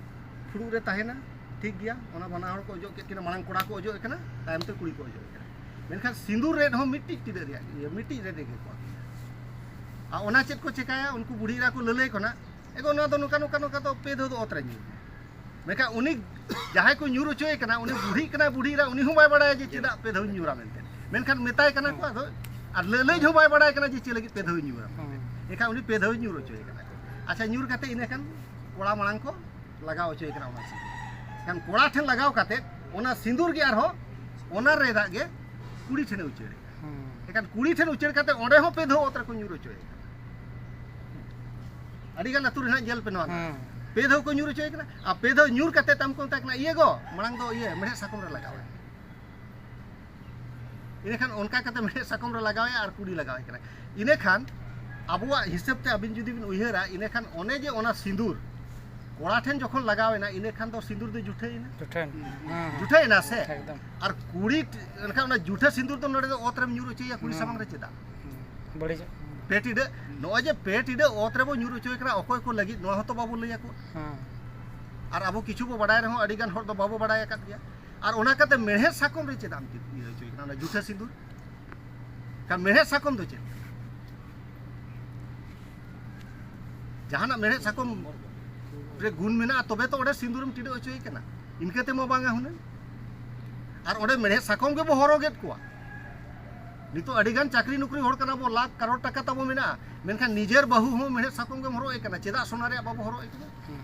ᱯᱷᱩᱲᱩᱜ ᱨᱮ ᱛᱟᱦᱮᱱᱟ, ᱴᱷᱤᱠ ᱜᱮᱭᱟ, ᱚᱱᱟ ᱵᱟᱱᱟ ᱦᱚᱲ ᱠᱚ ᱚᱡᱚᱜ ᱠᱮᱫ ᱠᱤᱱᱟ, ᱢᱟᱲᱟᱝ ᱠᱚᱲᱟ ᱠᱚ ᱚᱡᱚᱜ ᱮ ᱠᱟᱱᱟ, ᱛᱟᱭᱚᱢ ᱛᱮ ᱠᱩᱲᱤ ᱠᱚ ᱚᱡᱚᱜ ᱮ ᱠᱟᱱᱟ᱾ ᱢᱮᱱᱠᱷᱟᱱ ᱥᱤᱸᱫᱩᱨ ᱨᱮᱫ ᱦᱚᱸ ᱢᱤᱫᱴᱤᱡ ᱴᱤᱰᱟᱹᱜ ᱨᱮᱭᱟᱜ ᱤᱭᱟᱹ, ᱢᱤᱫᱴᱤᱡ ᱨᱮᱫ ᱜᱮ ᱠᱚ᱾ ᱟᱨ ᱚᱱᱟ ᱪᱮᱫ ᱠᱚ ᱪᱮᱠᱟᱭᱟ, ᱩᱱᱠᱩ ᱵᱩᱲᱦᱤ ᱮᱨᱟ ᱠᱚ ᱞᱟᱹᱞᱟᱹᱭ ᱠᱚ ᱱᱟ, "ᱮᱜᱳ, ᱱᱚᱣᱟ ᱫᱚ ᱱᱚᱝᱠᱟ, ᱱᱚᱝᱠᱟ, ᱱᱚᱝᱠᱟ ᱫᱚ ᱯᱮ ᱫᱷᱟᱣ ᱫᱚ ᱚᱛ ᱨᱮ ᱧᱩᱨ ᱢᱮ᱾" ᱢᱮᱱᱠᱷᱟᱱ ᱩᱱᱤ ᱡᱟᱦᱟᱸᱭ ᱠᱚ ᱧᱩᱨ ᱦᱚᱪᱚᱭᱮ ᱠᱟᱱᱟ, ᱩᱱᱤ ᱵᱩᱲᱦᱤᱜ ᱠᱟᱱᱟᱭ, ᱵᱩᱲᱦᱤ ᱮᱨᱟ, ᱩᱱᱤ ᱦᱚᱸ ᱵᱟᱭ ᱵᱟᱲᱟᱭᱟ ᱡᱮ ᱪᱮᱫᱟᱜ ᱯᱮ ᱫᱷᱟᱣ ᱧᱩᱨᱟ ᱢᱮᱱᱛᱮ᱾ ᱢᱮᱱᱠᱷᱟᱱ ᱢᱮᱛᱟᱭ ᱠᱟᱱᱟ ᱠᱚ, ᱟᱫᱚ ᱟᱨ ᱞᱟᱹᱞᱟᱹᱭ ᱦᱚᱸ ᱵᱟᱭ ᱵᱟᱲᱟᱭ ᱠᱟᱱᱟ ᱡᱮ ᱪᱮᱫ ᱞᱟᱹᱜᱤᱫ ᱯᱮ ᱫᱷᱟᱣ ᱧᱩᱨᱟ ᱢᱮᱱᱛᱮ᱾ ᱦᱮᱸ᱾ ᱮᱱᱠᱷᱟᱱ ᱩᱱᱤ ᱯᱮ ᱫᱷᱟᱣ ᱧᱩᱨ ᱦᱚᱪᱚᱭᱮ ᱠᱟᱱᱟ ᱠᱚ᱾ ᱟᱪᱪᱷᱟ, ᱧᱩᱨ ᱠᱟᱛᱮ ᱤᱱᱟᱹ ᱠᱷᱟᱱ ᱠᱚᱲᱟ ᱢᱟᱲᱟᱝ ᱠᱚ ᱞᱟᱜᱟᱣ ᱦᱚᱪᱚᱭᱮ ᱠᱟᱱᱟ ᱚᱱᱟ ᱥᱤᱸᱫᱩᱨ᱾ ᱮᱱᱠᱷᱟᱱ ᱠᱚᱲᱟ ᱴᱷᱮᱱ ᱞᱟᱜᱟᱣ ᱠᱟᱛᱮ ᱚᱱᱟ ᱥᱤᱸᱫᱩᱨ ᱜᱮ ᱟᱨᱦᱚᱸ ᱚᱱᱟ ᱨᱮᱫᱟᱜ ᱜᱮ ᱠᱩᱲᱤ ᱴᱷᱮᱱᱮ ᱩᱪᱟᱹᱲᱮ ᱠᱟᱱᱟ᱾ ᱦᱮᱸ᱾ ᱮᱱᱠᱷᱟᱱ ᱠᱩᱲᱤ ᱴᱷᱮᱱ ᱩᱪᱟᱹᱲ ᱠᱟᱛᱮ ᱚᱸᱰᱮ ᱦᱚᱸ ᱯᱮ ᱫᱷᱟᱣ ᱚᱛ ᱨᱮᱠᱚ ᱧᱩᱨ ᱦᱚᱪᱚᱭᱮ ᱠᱟᱱᱟ᱾ ᱟᱹᱰᱤ ᱜᱟᱱ ᱟᱹᱛᱩ ᱨᱮ ᱱᱟᱦᱟᱜ ᱧᱮᱞ ᱯᱮ ᱱᱚᱣᱟ ᱫᱚ᱾ ᱦᱮᱸ᱾ ᱯᱮ ᱫᱷᱟᱣ ᱠᱚ ᱧᱩᱨ ᱦᱚᱪᱚᱭᱮ ᱠᱟᱱᱟ᱾ ᱟᱨ ᱯᱮ ᱫᱷᱟᱣ ᱧᱩᱨ ᱠᱟᱛᱮ ᱛᱟᱢ ᱠᱚ ᱢᱮᱛᱟᱭ ᱠᱟᱱᱟ, "ᱤᱭᱟᱹ ᱜᱚ, ᱢᱟᱲᱟᱝ ᱫᱚ ᱤᱭᱟᱹ ᱢᱮᱲᱦᱮᱫ ᱥᱟᱠᱚᱢ ᱨᱮ ᱞᱟᱜᱟᱣ ᱮ᱾" ᱤᱱᱟᱹᱠᱷᱟᱱ ᱚᱱᱠᱟ ᱠᱟᱛᱮ ᱢᱮᱲᱦᱮᱫ ᱥᱟᱠᱚᱢ ᱨᱮ ᱞᱟᱜᱟᱣᱮᱭᱟ ᱟᱨ ᱠᱩᱲᱤ ᱞᱟᱜᱟᱣᱮ ᱠᱟᱱᱟ᱾ ᱤᱱᱟᱹᱠᱷᱟᱱ ᱟᱵᱚᱣᱟᱜ ᱦᱤᱥᱟᱹᱵ ᱛᱮ ᱟᱹᱵᱤᱱ ᱡᱩᱫᱤ ᱵᱤᱱ ᱩᱭᱦᱟᱹᱨᱟ, ᱤᱱᱟᱹᱠᱷᱟᱱ ᱚᱱᱮ ᱡᱮ ᱚᱱᱟ ᱥᱤᱸᱫᱩᱨ ᱠᱚᱲᱟ ᱴᱷᱮᱱ ᱡᱚᱠᱷᱚᱱ ᱞᱟᱜᱟᱣ ᱮᱱᱟ, ᱤᱱᱟᱹᱠᱷᱟᱱ ᱫᱚ ᱥᱤᱸᱫᱩᱨ ᱫᱚ ᱡᱩᱴᱷᱟᱹᱭᱮᱱᱟ᱾ ᱡᱩᱴᱷᱟᱹᱭᱮᱱᱟ᱾ ᱦᱮᱸ, ᱦᱮᱸ᱾ ᱡᱩᱴᱷᱟᱹᱭᱮᱱᱟ ᱥᱮ? ᱮᱠᱫᱚᱢ᱾ ᱟᱨ ᱠᱩᱲᱤ ᱴ-, ᱮᱱᱠᱷᱟᱱ ᱚᱱᱟ ᱡᱩᱴᱷᱟᱹ ᱥᱤᱸᱫᱩᱨ ᱫᱚ ᱱᱚᱰᱮ ᱫᱚ ᱚᱛ ᱨᱮᱢ ᱧᱩᱨ ᱦᱚᱪᱚᱭᱮᱭᱟ ᱠᱩᱲᱤ ᱦᱮᱸ᱾ ᱥᱟᱢᱟᱝ ᱨᱮ ᱪᱮᱫᱟᱜ? ᱦᱮᱸ᱾ ᱵᱟᱹᱲᱤᱡᱚᱜ᱾ ᱯᱮ ᱴᱤᱰᱟᱹᱜ, ᱱᱚᱜᱼᱚᱭ ᱡᱮ ᱯᱮ ᱴᱤᱰᱟᱹᱜ ᱚᱛ ᱨᱮᱵᱚ ᱧᱩᱨ ᱦᱚᱪᱚᱭᱮ ᱠᱟᱱᱟ, ᱚᱠᱚᱭ ᱠᱚ ᱞᱟᱹᱜᱤᱫ, ᱱᱚᱣᱟ ᱦᱚᱸᱛᱚ ᱵᱟᱵᱚ ᱞᱟᱹᱭ ᱟᱠᱚᱣᱟ᱾ ᱦᱮᱸ᱾ ᱟᱨ ᱟᱵᱚ ᱠᱤᱪᱷᱩ ᱵᱚ ᱵᱟᱰᱟᱭ ᱨᱮᱦᱚᱸ ᱟᱹᱰᱤ ᱜᱟᱱ ᱦᱚᱲ ᱫᱚ ᱵᱟᱵᱚ ᱵᱟᱰᱟᱭ ᱟᱠᱟᱫ ᱜᱮᱭᱟ᱾ ᱟᱨ ᱚᱱᱟ ᱠᱟᱛᱮ ᱢᱮᱲᱦᱮᱫ ᱥᱟᱠᱚᱢ ᱨᱮ ᱪᱮᱫᱟᱜ ᱮᱢ ᱤᱭᱟᱹ ᱦᱚᱪᱚᱭᱮ ᱠᱟᱱᱟ, ᱚᱱᱟ ᱡᱩᱴᱷᱟᱹ ᱥᱤᱸᱫᱩᱨ? ᱠᱷᱟᱱ ᱢᱮᱲᱦᱮᱫ ᱥᱟᱠᱚᱢ ᱫᱚ ᱪᱮᱫ? ᱡᱟᱦᱟᱱᱟᱜ ᱢᱮᱲᱦᱮᱫ ᱥᱟᱠᱚᱢ ᱨᱮ ᱜᱩᱱ ᱢᱮᱱᱟᱜᱼᱟ, ᱛᱚᱵᱮ ᱛᱚ ᱚᱸᱰᱮ ᱥᱤᱸᱫᱩᱨᱮᱢ ᱴᱤᱰᱟᱹᱜ ᱦᱚᱪᱚᱭᱮ ᱠᱟᱱᱟ, ᱤᱱᱠᱟᱹ ᱛᱮᱢᱟ ᱵᱟᱝᱟ ᱦᱩᱱᱟᱹᱝ᱾ ᱟᱨ ᱚᱸᱰᱮ ᱢᱮᱲᱦᱮᱫ ᱥᱟᱠᱚᱢ ᱜᱮᱵᱚ ᱦᱚᱨᱚᱜᱮᱫ ᱠᱚᱣᱟ᱾ ᱱᱤᱛᱚᱜ ᱟᱹᱰᱤ ᱜᱟᱱ ᱪᱟᱹᱠᱨᱤ ᱱᱚᱠᱨᱤ ᱦᱚᱲ ᱠᱟᱱᱟ ᱵᱚ, ᱞᱟᱠᱷ ᱠᱟᱨᱳᱲ ᱴᱟᱠᱟ ᱛᱟᱵᱚ ᱢᱮᱱᱟᱜᱼᱟ, ᱢᱮᱱᱠᱷᱟᱱ ᱱᱤᱡᱮᱨ ᱵᱟᱹᱦᱩ ᱦᱚᱸ ᱢᱮᱲᱦᱮᱫ ᱥᱟᱠᱚᱢ ᱜᱮᱢ ᱦᱚᱨᱚᱜ ᱮ ᱠᱟᱱᱟ, ᱪᱮᱫᱟᱜ ᱥᱚᱱᱟ ᱨᱮᱭᱟᱜ ᱵᱟᱵᱚ ᱦᱚᱨᱚᱜ ᱮ ᱠᱟᱱᱟ? ᱦᱩᱸ᱾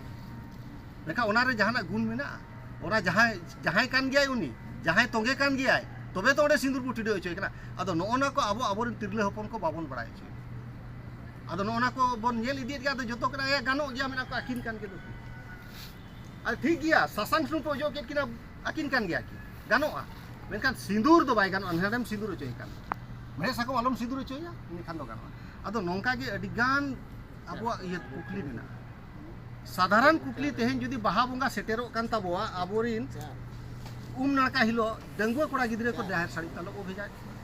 ᱢᱮᱱᱠᱷᱟᱱ ᱚᱱᱟᱨᱮ ᱡᱟᱦᱟᱱᱟᱜ ᱜᱩᱱ ᱢᱮᱱᱟᱜᱼᱟ? ᱚᱱᱟ ᱡᱟᱦᱟᱸᱭ, ᱡᱟᱦᱟᱸᱭ ᱠᱟᱱ ᱜᱮᱭᱟᱭ ᱩᱱᱤ, ᱡᱟᱦᱟᱸᱭ ᱛᱚᱸᱜᱮ ᱠᱟᱱ ᱜᱮᱭᱟᱭ, ᱛᱚᱵᱮ ᱛᱚ ᱚᱸᱰᱮ ᱥᱤᱸᱫᱩᱨ ᱵᱚ ᱴᱤᱰᱟᱹᱜ ᱦᱚᱪᱚᱭ ᱠᱟᱱᱟ᱾ ᱟᱫᱚ ᱱᱚᱜᱼᱚ ᱱᱟ ᱠᱚ ᱟᱵᱚ, ᱟᱵᱚᱨᱮᱱ ᱛᱤᱨᱞᱟᱹ ᱦᱚᱯᱚᱱ ᱠᱚ ᱵᱟᱵᱚᱱ ᱵᱟᱲᱟᱭ ᱦᱚᱪᱚᱭᱮᱫ ᱠᱚᱣᱟ᱾ ᱟᱫᱚ ᱱᱚᱜᱼᱚ ᱱᱟ ᱠᱚ ᱵᱚᱱ ᱧᱮᱞ ᱤᱫᱤᱭᱮᱫ ᱜᱮᱭᱟ, ᱟᱫᱚ ᱡᱚᱛᱚ ᱠᱟᱱᱟ, ᱮ, ᱜᱟᱱᱚᱜ ᱜᱮᱭᱟ, ᱢᱮᱱᱟᱜ ᱠᱚ ᱟᱹᱠᱤᱱ ᱠᱟᱱ ᱜᱮ ᱫᱚ᱾ ᱟᱨ ᱴᱷᱤᱠ ᱜᱮᱭᱟ, ᱥᱟᱥᱟᱝ ᱥᱩᱱᱩᱢ ᱯᱮ ᱚᱡᱚᱜ ᱠᱮᱫ ᱠᱤᱱᱟ, ᱟᱹᱠᱤᱱ ᱠᱟᱱ ᱜᱮᱭᱟ ᱠᱤᱱ, ᱜᱟᱱᱚᱜᱼᱟ᱾ ᱢᱮᱱᱠᱷᱟᱱ ᱥᱤᱸᱫᱩᱨ ᱫᱚ ᱵᱟᱭ ᱜᱟᱱᱚᱜᱼᱟ, ᱱᱚᱰᱮᱢ ᱥᱤᱸᱫᱩᱨ ᱦᱚᱪᱚᱭᱮ ᱠᱟᱱ᱾ ᱢᱮᱲᱦᱮᱫ ᱥᱟᱠᱚᱢ ᱟᱞᱚᱢ ᱥᱤᱸᱫᱩᱨ ᱦᱚᱪᱚᱭᱟ, ᱤᱱᱟᱹᱠᱷᱟᱱ ᱫᱚ ᱜᱟᱱᱚᱜᱼᱟ᱾ ᱟᱫᱚ ᱱᱚᱝᱠᱟ ᱜᱮ ᱟᱹᱰᱤ ᱜᱟᱱ ᱟᱵᱚᱣᱟᱜ ᱤᱭᱟᱹ ᱠᱩᱠᱞᱤ ᱢᱮᱱᱟᱜᱼᱟ᱾ ᱥᱟᱫᱷᱟᱨᱚᱱ ᱠᱩᱠᱞᱤ, ᱛᱮᱦᱮᱧ ᱡᱩᱫᱤ ᱵᱟᱦᱟ ᱵᱚᱸᱜᱟ ᱥᱮᱴᱮᱨᱚᱜ ᱠᱟᱱ ᱛᱟᱵᱚᱣᱟ, ᱟᱵᱚᱨᱤᱱ ᱩᱢ ᱱᱟᱲᱠᱟ ᱦᱤᱞᱳᱜ ᱰᱟᱺᱜᱩᱣᱟᱹ ᱠᱚᱲᱟ ᱜᱤᱫᱽᱨᱟᱹ ᱠᱚ ᱡᱟᱦᱮᱨ ᱥᱟᱹᱲᱤᱢ ᱛᱟᱞᱚᱵ ᱵᱚ ᱵᱷᱮᱡᱟᱭᱮᱫ ᱠᱚᱣᱟ᱾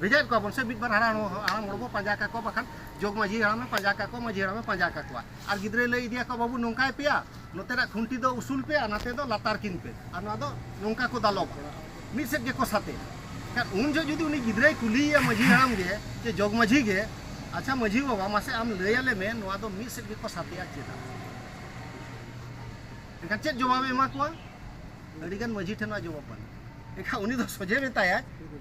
ᱵᱷᱮᱡᱟᱭᱮᱫ ᱠᱚᱣᱟ ᱵᱚᱱ ᱥᱮ, ᱢᱤᱫ ᱵᱟᱨ ᱦᱟᱲᱟᱢ, ᱦᱟᱲᱟᱢ ᱦᱚᱲ ᱵᱚ ᱯᱟᱸᱡᱟ ᱠᱟᱠᱚᱣᱟ, ᱵᱟᱠᱷᱟᱱ ᱡᱚᱜᱽ ᱢᱟᱹᱡᱷᱤ ᱦᱟᱲᱟᱢᱮ ᱯᱟᱸᱡᱟ ᱠᱟᱠᱚᱣᱟ, ᱢᱟᱹᱡᱷᱤ ᱦᱟᱲᱟᱢᱮ ᱯᱟᱸᱡᱟ ᱠᱟᱠᱚᱣᱟ᱾ ᱟᱨ ᱜᱤᱫᱽᱨᱟᱹᱭ ᱞᱟᱹᱭ ᱤᱫᱤᱭᱟᱠᱚᱣᱟ, "ᱵᱟᱹᱵᱩ, ᱱᱚᱝᱠᱟᱭ ᱯᱮᱭᱟ, ᱱᱚᱛᱮᱱᱟᱜ ᱠᱷᱩᱱᱴᱤ ᱫᱚ ᱩᱥᱩᱞ ᱯᱮ ᱟᱨ ᱱᱟᱛᱮ ᱫᱚ ᱞᱟᱛᱟᱨ ᱠᱤᱱ ᱯᱮ", ᱟᱨ ᱱᱚᱣᱟ ᱫᱚ ᱱᱚᱝᱠᱟ ᱠᱚ ᱫᱟᱞᱚᱵᱟ, ᱢᱤᱫ ᱥᱮᱫ ᱜᱮᱠᱚ ᱥᱟᱛᱮᱜᱼᱟ᱾ ᱮᱱᱠᱷᱟᱱ ᱩᱱ ᱡᱚᱦᱚᱜ ᱡᱩᱫᱤ ᱩᱱᱤ ᱜᱤᱫᱽᱨᱟᱹᱭ ᱠᱩᱞᱤᱭᱮᱭᱟ ᱢᱟᱹᱡᱷᱤ ᱦᱟᱲᱟᱢ ᱜᱮ, ᱡᱮ, "ᱡᱚᱜᱽ ᱢᱟᱹᱡᱷᱤ ᱜᱮ, ᱟᱪᱪᱷᱟ ᱢᱟᱹᱡᱷᱤ ᱵᱟᱵᱟ, ᱢᱟᱥᱮ ᱟᱢ ᱞᱟᱹᱭ ᱟᱞᱮ ᱢᱮ, ᱱᱚᱣᱟ ᱫᱚ ᱢᱤᱫ ᱥᱮᱫ ᱜᱮᱠᱚ ᱥᱟᱛᱮᱜᱼᱟ ᱪᱮᱫᱟᱜ?" ᱮᱱᱠᱷᱟᱱ ᱪᱮᱫ ᱡᱚᱵᱟᱵᱮ ᱮᱢᱟ ᱠᱚᱣᱟ? ᱟᱹᱰᱤᱜᱟᱱ ᱢᱟᱹᱡᱷᱤ ᱴᱷᱮᱱ ᱱᱚᱣᱟ ᱡᱚᱵᱟᱵ ᱵᱟᱹᱱᱩᱜᱼᱟ᱾ ᱮᱱᱠᱷᱟᱱ ᱩᱱᱤ ᱫᱚ ᱥᱚᱡᱷᱮ ᱢᱮᱛᱟᱭᱟ,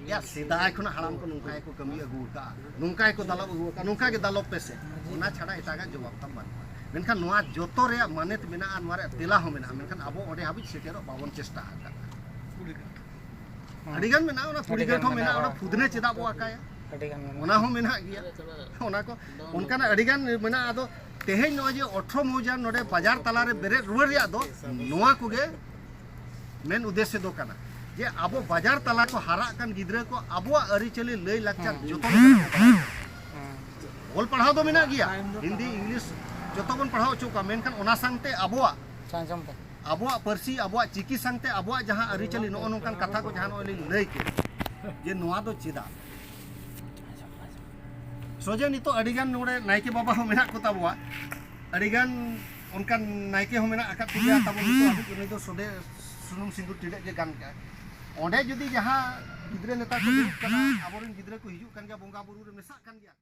"ᱭᱟ, ᱥᱮᱫᱟᱭ ᱠᱷᱚᱱᱟᱜ ᱦᱟᱲᱟᱢ ᱠᱚ ᱱᱚᱝᱠᱟ ᱜᱮᱠᱚ ᱠᱟᱹᱢᱤ ᱟᱹᱜᱩ ᱟᱠᱟᱫᱼᱟ, ᱱᱚᱝᱠᱟ ᱜᱮᱠᱚ ᱫᱟᱞᱚᱵ ᱟᱹᱜᱩ ᱟᱠᱟᱫᱼᱟ, ᱱᱚᱝᱠᱟ ᱜᱮ ᱫᱟᱞᱚᱵ ᱯᱮᱥᱮ᱾" ᱚᱱᱟ ᱪᱷᱟᱰᱟ ᱮᱴᱟᱜᱟᱜ ᱡᱚᱵᱟᱵ ᱛᱟᱢ ᱵᱟᱹᱱᱩᱜᱼᱟ᱾ ᱢᱮᱱᱠᱷᱟᱱ ᱱᱚᱣᱟ ᱡᱚᱛᱚ ᱨᱮᱭᱟᱜ ᱢᱟᱱᱮᱛ ᱢᱮᱱᱟᱜᱼᱟ, ᱱᱚᱣᱟ ᱨᱮᱭᱟᱜ ᱛᱮᱞᱟ ᱦᱚᱸ ᱢᱮᱱᱟᱜᱼᱟ, ᱢᱮᱱᱠᱷᱟᱱ ᱟᱵᱚ ᱚᱸᱰᱮ ᱦᱟᱹᱵᱤᱡ ᱥᱮᱴᱮᱨᱚᱜ ᱵᱟᱵᱚᱱ ᱪᱮᱥᱴᱟ ᱟᱠᱟᱫᱼᱟ᱾ ᱟᱹᱰᱤᱜᱟᱱ ᱢᱮᱱᱟᱜᱼᱟ, ᱚᱱᱟ ᱟᱹᱰᱤᱜᱟᱱ ᱯᱩᱨᱤᱜᱟᱹᱴ ᱦᱚᱸ ᱢᱮᱱᱟᱜᱼᱟ, ᱢᱮᱱᱟᱜᱼᱟ᱾ ᱚᱱᱟ ᱯᱷᱩᱫᱱᱮ ᱪᱮᱫᱟᱜ ᱵᱚ ᱟᱠᱟᱭᱟ? ᱟᱹᱰᱤᱜᱟᱱ ᱢᱮᱱᱟᱜᱼᱟ᱾ ᱚᱱᱟ ᱦᱚᱸ ᱢᱮᱱᱟᱜ ᱜᱮᱭᱟ᱾ ᱚᱱᱟ ᱠᱚ, ᱚᱱᱠᱟᱱᱟᱜ ᱟᱹᱰᱤᱜᱟᱱ ᱢᱮᱱᱟᱜᱼᱟ᱾ ᱟᱫᱚ ᱛᱮᱦᱮᱧ ᱱᱚᱜᱼᱚᱭ ᱡᱮ ᱟᱴᱷᱨᱚ ᱢᱚᱣᱡᱟ ᱱᱚᱰᱮ ᱵᱟᱡᱟᱨ ᱛᱟᱞᱟᱨᱮ ᱵᱮᱨᱮᱫ ᱨᱩᱣᱟᱹᱲ ᱨᱮᱭᱟᱜ ᱫᱚ, ᱱᱚᱣᱟ ᱠᱚᱜᱮ ᱢᱮᱱ ᱩᱫᱽᱫᱮᱥᱥᱚ ᱫᱚ ᱠᱟᱱᱟ, ᱡᱮ ᱟᱵᱚ ᱵᱟᱡᱟᱨ ᱛᱟᱞᱟ ᱠᱚ ᱦᱟᱨᱟᱜ ᱠᱟᱱ ᱜᱤᱫᱽᱨᱟᱹ ᱠᱚ ᱟᱵᱚᱣᱟᱜ ᱟᱹᱨᱤᱪᱟᱹᱞᱤ ᱞᱟᱹᱭ ᱞᱟᱠᱪᱟᱨ ᱦᱮᱸ᱾ ᱡᱚᱛᱚᱱ ᱞᱟᱹᱜᱤᱫ ᱠᱚ ᱯᱟᱲᱦᱟᱜ ᱠᱟᱱᱟ᱾ ᱦᱮᱸ᱾ ᱚᱞ ᱯᱟᱲᱦᱟᱣ ᱫᱚ ᱢᱮᱱᱟᱜ ᱜᱮᱭᱟ, ᱦᱤᱱᱫᱤ, ᱤᱝᱞᱤᱥ ᱡᱚᱛᱚ ᱵᱚᱱ ᱯᱟᱲᱦᱟᱣ ᱦᱚᱪᱚ ᱠᱚᱣᱟ, ᱢᱮᱱᱠᱷᱟᱱ ᱚᱱᱟ ᱥᱟᱶᱛᱮ ᱟᱵᱚᱣᱟᱜ ᱟᱪᱪᱷᱟ, ᱟᱸᱡᱚᱢ ᱯᱮ᱾ ᱟᱵᱚᱣᱟᱜ ᱯᱟᱹᱨᱥᱤ, ᱟᱵᱚᱣᱟᱜ ᱪᱤᱠᱤ ᱥᱟᱶᱛᱮ ᱟᱵᱚᱣᱟᱜ ᱡᱟᱦᱟᱸ ᱟᱹᱨᱤᱪᱟᱹᱞᱤ, ᱱᱚᱜᱼᱚ ᱱᱚᱝᱠᱟᱱ ᱠᱟᱛᱷᱟ ᱠᱚ ᱡᱟᱦᱟᱸ ᱱᱚᱜᱼᱚᱭ ᱞᱤᱧ ᱞᱟᱹᱭ ᱠᱮᱫ, ᱡᱮ ᱱᱚᱣᱟ ᱫᱚ ᱪᱮᱫᱟᱜ? ᱥᱚᱡᱷᱮ ᱱᱤᱛᱚᱜ ᱟᱹᱰᱤᱜᱟᱱ ᱱᱚᱰᱮ ᱱᱟᱭᱠᱮ ᱵᱟᱵᱟ ᱦᱚᱸ ᱢᱮᱱᱟᱜ ᱠᱚ ᱛᱟᱵᱚᱣᱟ, ᱟᱹᱰᱤᱜᱟᱱ ᱚᱱᱠᱟᱱ ᱱᱟᱭᱠᱮ ᱦᱚᱸ ᱢᱮᱱᱟᱜ ᱟᱠᱟᱫ ᱠᱚᱜᱮᱭᱟ ᱛᱟᱵᱚ ᱱᱤᱛᱚᱜ ᱦᱟᱹᱵᱤᱡ, ᱩᱱᱤ ᱫᱚ ᱥᱚᱰᱮ ᱥᱩᱱᱩᱢ ᱥᱤᱸᱫᱩᱨ ᱴᱤᱰᱟᱹᱜ ᱜᱮ ᱜᱟᱱ ᱠᱟᱜᱼᱟ᱾ ᱚᱸᱰᱮ ᱡᱩᱫᱤ ᱡᱟᱦᱟᱸ ᱜᱤᱫᱽᱨᱟᱹ ᱱᱮᱛᱟ ᱠᱚ ᱫᱩᱲᱩᱵ ᱠᱟᱱᱟ, ᱟᱵᱚᱨᱮᱱ ᱜᱤᱫᱽᱨᱟᱹ ᱠᱚ ᱦᱤᱡᱩᱜ ᱠᱟᱱ ᱜᱮᱭᱟ, ᱵᱚᱸᱜᱟ ᱵᱩᱨᱩ ᱨᱮ ᱢᱮᱥᱟᱜ ᱠᱟᱱ ᱜᱮᱭᱟ᱾